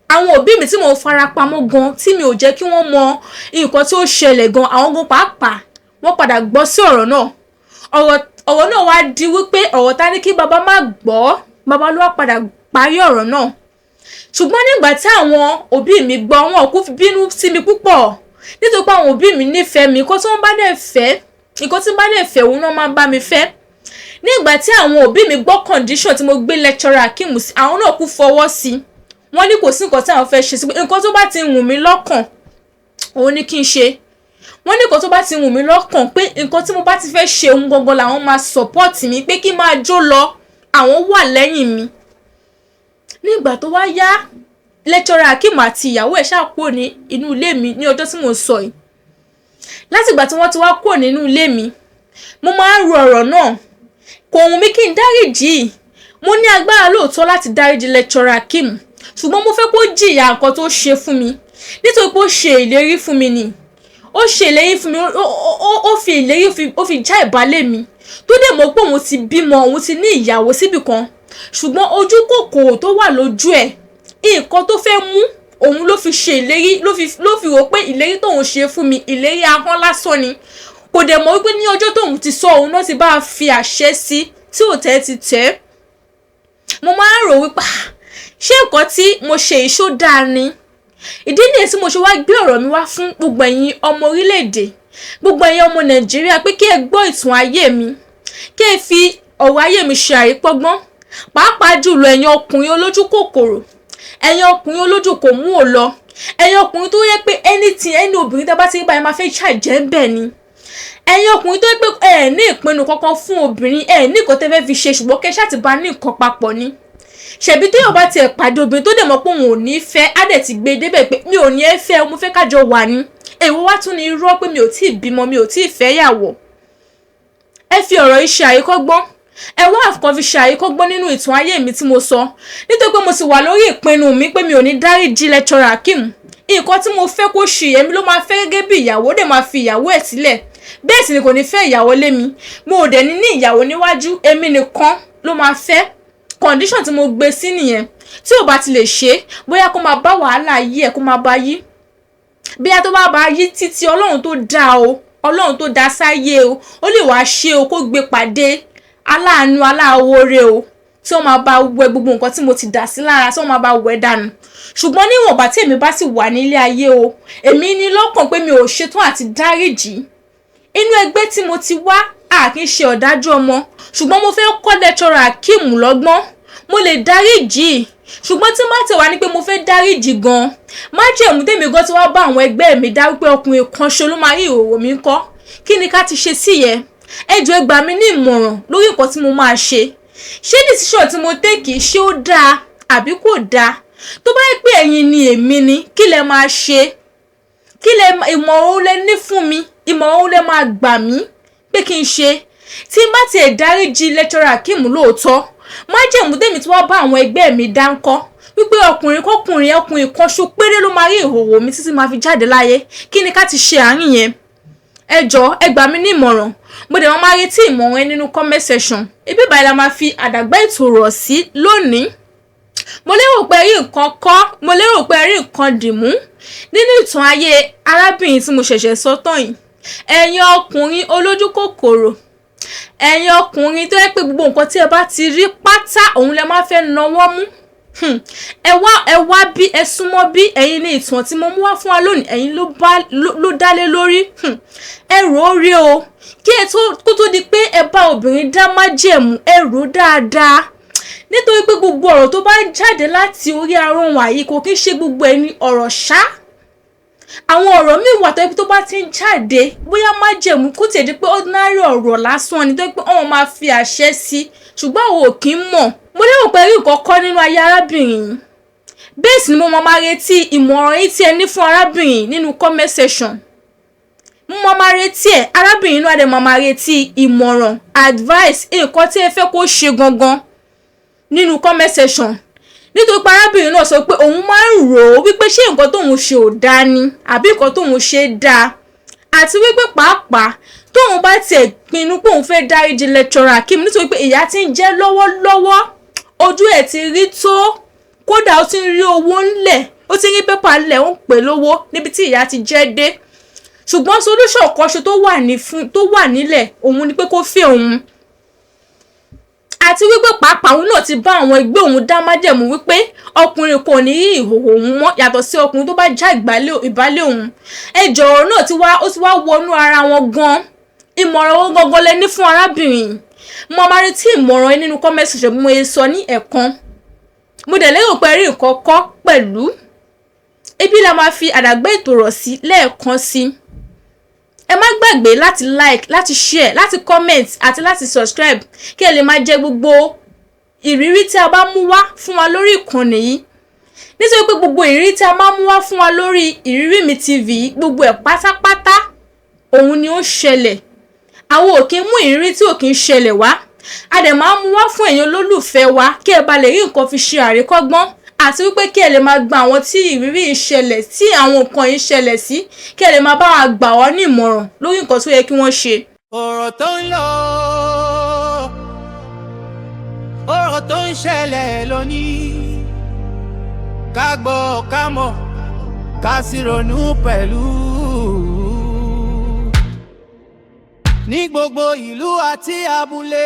àwọn òbí mi tí mò ń fara pamọ́ gan, tí mi ò jẹ́ kí wọ́n mọ nǹkan tí ó ṣẹlẹ̀ gan, àwọn gan pàápàá wọ́n padà gbọ́ sí ọ̀rọ̀ náà. Ọ̀rọ̀ náà wá di wípé ọ̀rọ̀ ta ní kí bàbá má gbọ́, bàbá ló wá padà parí ọ̀rọ̀ náà. Ṣùgbọ́n nígbà tí àwọn òbí mi gbọ́, wọn kò fi bínú sí mi púpọ̀, nítorí pé àwọn òbí mi nífẹ̀ẹ́ mi. Nǹkan tí wọ́n bá dẹ̀ fẹ́, nǹkan tí wọ́n bá dẹ̀ fẹ́, òun náà máa ń bá mi fẹ́. Nígbà tí àwọn òbí mi gbọ́ condition tí mo gbé lecturer Akeem sí, àwọn náà kú fọwọ́ sí. Wọ́n ní kò sí nǹkan tí àwọn fẹ́ ṣe sí pé nǹkan tó bá ti wù mí lọ́kàn, òun ni kí n ṣe. Wọ́n ní nǹkan tó bá ti wù mí lọ́kàn, pé nǹkan tí mo bá ti fẹ́ ṣe, òun gangan làwọn máa support mi, pé kí n máa jó lọ, àwọn wà lẹ́yìn mi. Nígbà tó wá yá, lecturer Akeem àti ìyàwó ẹ̀ ṣáà kúrò ní inú ilé mi ní ọjọ́ tí mò ń sọ yìí. Látìgbà tí wọ́n ti wá kúrò nínú ilé mi, mo máa ń ro ọ̀rọ̀ náà. Kò wù mí kí n dáríjì. Mo ní agbára lóòótọ́ láti dáríjì lecturer Akeem, ṣùgbọ́n mo fẹ́ kó jìyà nǹkan tó ṣe fún mi, nítorí pé ó ṣe ìlérí fún mi ni. Ó ṣe ìlérí fún mi, ó fi ìlérí, ó fi já ìbálẹ̀ mi, tó dẹ̀ mọ̀ pé òun ti bímọ, òun ti ní ìyàwó síbì kan, ṣùgbọ́n ojú kòkòrò tó wà lójú ẹ̀, nǹkan tó fẹ́ mú òun ló fi ṣe ìlérí, ló fi rò pé ìlérí tóun ṣe fún mi, ìlérí ahọ́n lásán ni. Kò dẹ̀ mọ̀ wípé ní ọjọ́ tóun ti sọ, òun náà ti bá a fi àṣẹ sí tí ò tẹ́ ti tẹ́. Mo máa ń rò wípé, ṣé nǹkan tí mo ṣe yìí ṣó dáa ni? Ìdí nìyẹn tí mo ṣe wá gbé ọ̀rọ̀ mi wá fún gbogbo ẹ̀yin ọmọ orílẹ̀-èdè. Gbogbo ẹ̀yin ọmọ Nàìjíríà, pé kí ẹ gbọ́ ìtàn ayé mi, kí ẹ fi ọ̀rọ̀ ayé mi ṣe àríkọ́gbọ́n, pàápàá jùlọ ẹ̀yin ọkùnrin olójú kòkòrò, ẹ̀yin ọkùnrin olójú kò mú ò lọ, ẹ̀yin ọkùnrin tó yẹ pé anything, ẹni obìnrin tá a bá ti rí báyìí máa fẹ́ ṣàjẹ́ ń bẹ̀ ni, ẹ̀yin ọkùnrin tó yẹ pé ẹ ní ìpinnu kankan fún obìnrin, ẹ ní nǹkan tẹ́ fẹ́ fi ṣe, ṣùgbọ́n kẹ́ ṣáà ti bá ní nǹkan papọ̀ ni. Ṣebí téèyàn bá tiẹ̀ pàdé obìnrin tó dẹ̀ mọ̀ pé òun ò ní fẹ́, á dẹ̀ ti gbé e débẹ̀ pé mi ò ní ẹ fẹ́, mo fẹ́ kájọ wà ní. Èwo wá tún ní irọ́ pé mi ò tí ì bímọ, mi ò tí ì fẹ́ yàwó? Ẹ fi ọ̀rọ̀ yìí ṣe àríkọ́gbọ́n. Ẹ wá àfikàn fi ṣe àríkọ́gbọ́n nínú ìtàn ayé mi tí mo sọ, nítorí pé mo sì wà lórí ìpinnu mi pé mi ò ní dáríjì lecturer Akeem. Nǹkan tí mo fẹ́ kó ṣe, èmi ló máa fẹ́ gẹ́gẹ́ bí ìyàwó, dẹ̀ máa fi ìyàwó ẹ̀ sílẹ̀. Bẹ́ẹ̀ sì ni kò ní fẹ́ ìyàwó lé mi, mo ò dẹ̀ ní ní ìyàwó níwájú, èmi nìkan ló máa fẹ́. Condition tí mo gbé sí nìyẹn. Tí ò bá ti lè ṣe, bóyá kó máa bá wàhálà yí ẹ̀, kó máa bá yí, bóyá tó bá bá yí títí, Ọlọ́run tó dá o, Ọlọ́run tó dá sáyé o, ó lè wáá ṣe o, kó gbé pàdé aláàánú aláwòrè o, tí wọ́n máa bá wẹ gbogbo nǹkan tí mo ti dà sí lára, tí wọ́n máa bá wẹ dànù. Ṣùgbọ́n níwọ̀nba tí èmi bá sì wà nílé ayé o, èmi ní lọ́kàn pé mi ò ṣetán àti dáríjì. Inú ẹgbẹ́ tí mo ti wá, a kì í ṣe ọ̀dájú ọmọ, ṣùgbọ́n mo fẹ́ kọ́ lecturer Akeem lọ́gbọ́n. Mo lè dáríjì, ṣùgbọ́n tí má tẹ̀ wá ní pé mo fẹ́ dáríjì gan, májẹ̀mú tèmi gan tí wọ́n bá àwọn ẹgbẹ́ mi dá wípé ọkùnrin kan ṣo ló máa rí ìhòòhò mi ńkọ́? Kí ni ká ti ṣe sí yẹn? Ẹ jọ̀ọ́, ẹ gbà mí ní ìmọ̀ràn lórí nǹkan tí mo máa ṣe. Ṣé decision tí mo take, ṣé ó dáa àbí kò dáa? Tó bá yẹ pé ẹ̀yin ni èmi ni, kí lẹ máa ṣe? Kí lẹ ìmọ̀ràn ó lẹ ní fún mi? Ìmọ̀ràn ó lẹ máa gbà mí pé kí n ṣe tí n bá tiẹ̀ dáríjì lecturer Akeem lóòótọ́? Májẹ̀mú tèmi tí wọ́n bá àwọn ẹgbẹ́ mi dá ńkọ́, wípé ọkùnrin kọkùnrin, ọkùnrin kan ṣo péré ló máa rí ìhòòhò mi títí máa fi jáde láyé, kí ni ká ti ṣe àárín yẹn? Ẹ jọ̀ọ́, ẹ gbà mí ní ìmọ̀ràn. Mo dẹ̀ máa retí ìmọ̀ràn ẹ nínú comment section. Ibi báyìí la máa fi àdàgbà ètò rọ̀ sí lónìí. Mo lérò pé ẹ rí nǹkan kọ́, mo lérò pé ẹ rí nǹkan dìmú nínú ìtàn ayé arábìnrin tí mo ṣẹ̀ṣẹ̀ sọ tán yìí. Ẹ̀yin ọkùnrin olójú kòkòrò, ẹ̀yin ọkùnrin tó yẹ pé gbogbo nǹkan tí ẹ bá ti rí pátá, òun lẹ máa fẹ́ nawọ́ mú, ẹ wá, ẹ wá bí, ẹ súnmọ́ bí. Ẹ̀yin ní ìtàn tí mo mú wá fún wa lónìí, ẹ̀yin ló bá ló dálé lórí. Ẹ rò ó rí o, kí ẹ tó kó tó di pé ẹ bá obìnrin dá májẹ̀mú, ẹ rò ó dáadáa, nítorí pé gbogbo ọ̀rọ̀ tó bá ń jáde láti orí ahọ́n wàyí, kò kí ń ṣe gbogbo ẹni ọ̀rọ̀ ṣá. Àwọn ọ̀rọ̀ míì wà tó yẹ pé tó bá ti ń jáde, bóyá májẹ̀mú kó tiẹ̀ di pé ordinary ọ̀rọ̀ lásán ni, tó yẹ pé wọ́n máa fi àṣẹ sí, ṣùgbọ́n àwọn ò kí ń mọ̀. Mo lérò pé rí nǹkan kọ́ nínú ayé arábìnrin yìí. Bẹ́ẹ̀ sì ni mo máa retí ìmọ̀ràn yín tí ẹ ní fún arábìnrin nínú comment section. Mo máa retí ẹ̀. Arábìnrin náà dẹ̀ máa retí ìmọ̀ràn, advice, nǹkan tí ẹ fẹ́ kó ṣe gangan nínú comment section, nítorí pé arábìnrin náà sọ pé òun máa ń rò ó wípé ṣé nǹkan tóun ṣe ò dáa ni, àbí nǹkan tóun ṣe dáa, àti wípé pàápàá tóun bá tiẹ̀ pinnu pé òun fẹ́ dáríjì lecturer Akeem, nítorí pé ìyà tí ń jẹ lọ́wọ́lọ́wọ́, ojú ẹ̀ ti rí tó, kódà ó ti ń rí owó ńlẹ̀, ó ti ń rí pépà ńlẹ̀, ó ń pè lówó níbi tí ìyà ti jẹ́ dé. Ṣùgbọ́n solution kan ṣo tó wà ní fún tó wà nílẹ̀ òun ni pé kó fẹ́ òun, àti wípé pàápàá òun náà ti bá àwọn ẹgbẹ́ òun dá májẹ̀mú wípé ọkùnrin kò ní rí ìhòòhò òun mọ́, yàtọ̀ sí ọkùnrin tó bá já ìbálẹ̀ òun. Ẹjọ́, ọ̀rọ̀ náà ti wá, ó ti wá wọnú ara wọn gan. Ìmọ̀ràn wọn gangan lẹ ní fún arábìnrin? Mo máa retí ìmọ̀ràn yín nínú comment section. Bí mo ṣe sọ ní ẹ̀kan, mo dẹ̀ lérò pé rí nǹkan kọ́ pẹ̀lú. Ibi la máa fi àdàgbé ètò rọ̀ sí lẹ́ẹ̀kan sí. Ẹ má gbàgbé láti like, láti share, láti comment àti láti subscribe, kí ẹ lè máa jẹ gbogbo ìrírí tí a bá mú wá fún wa lórí ìkànnì yìí, nítorí pé gbogbo ìrírí tí a máa mú wá fún wa lórí Ìrírí Mi TV, gbogbo ẹ̀ pátápátá òun ni ó ṣẹlẹ̀. Àwọn ò kí ń mú ìrírí tí ò kí ń ṣẹlẹ̀ wá. A dẹ̀ máa ń mú wá fún ẹ̀yin olólùfẹ́ wa, kí ẹ bá lè rí nǹkan fi ṣe àríkọ́gbọ́n, àti wípé kí ẹ lè máa gba àwọn tí ìrírí yìí ṣẹlẹ̀, tí àwọn nǹkan yìí ṣẹlẹ̀ sí, kí ẹ lè máa bá wa gbà wọ́n ní ìmọ̀ràn lórí nǹkan tó yẹ kí wọ́n ṣe. Ọ̀rọ̀ tó ń lọ, ọ̀rọ̀ tó ń ṣẹlẹ̀ lónìí, ká gbọ́, ká mọ̀, ká sì ronú pẹ̀lú. Ní gbogbo ìlú àti abúlé.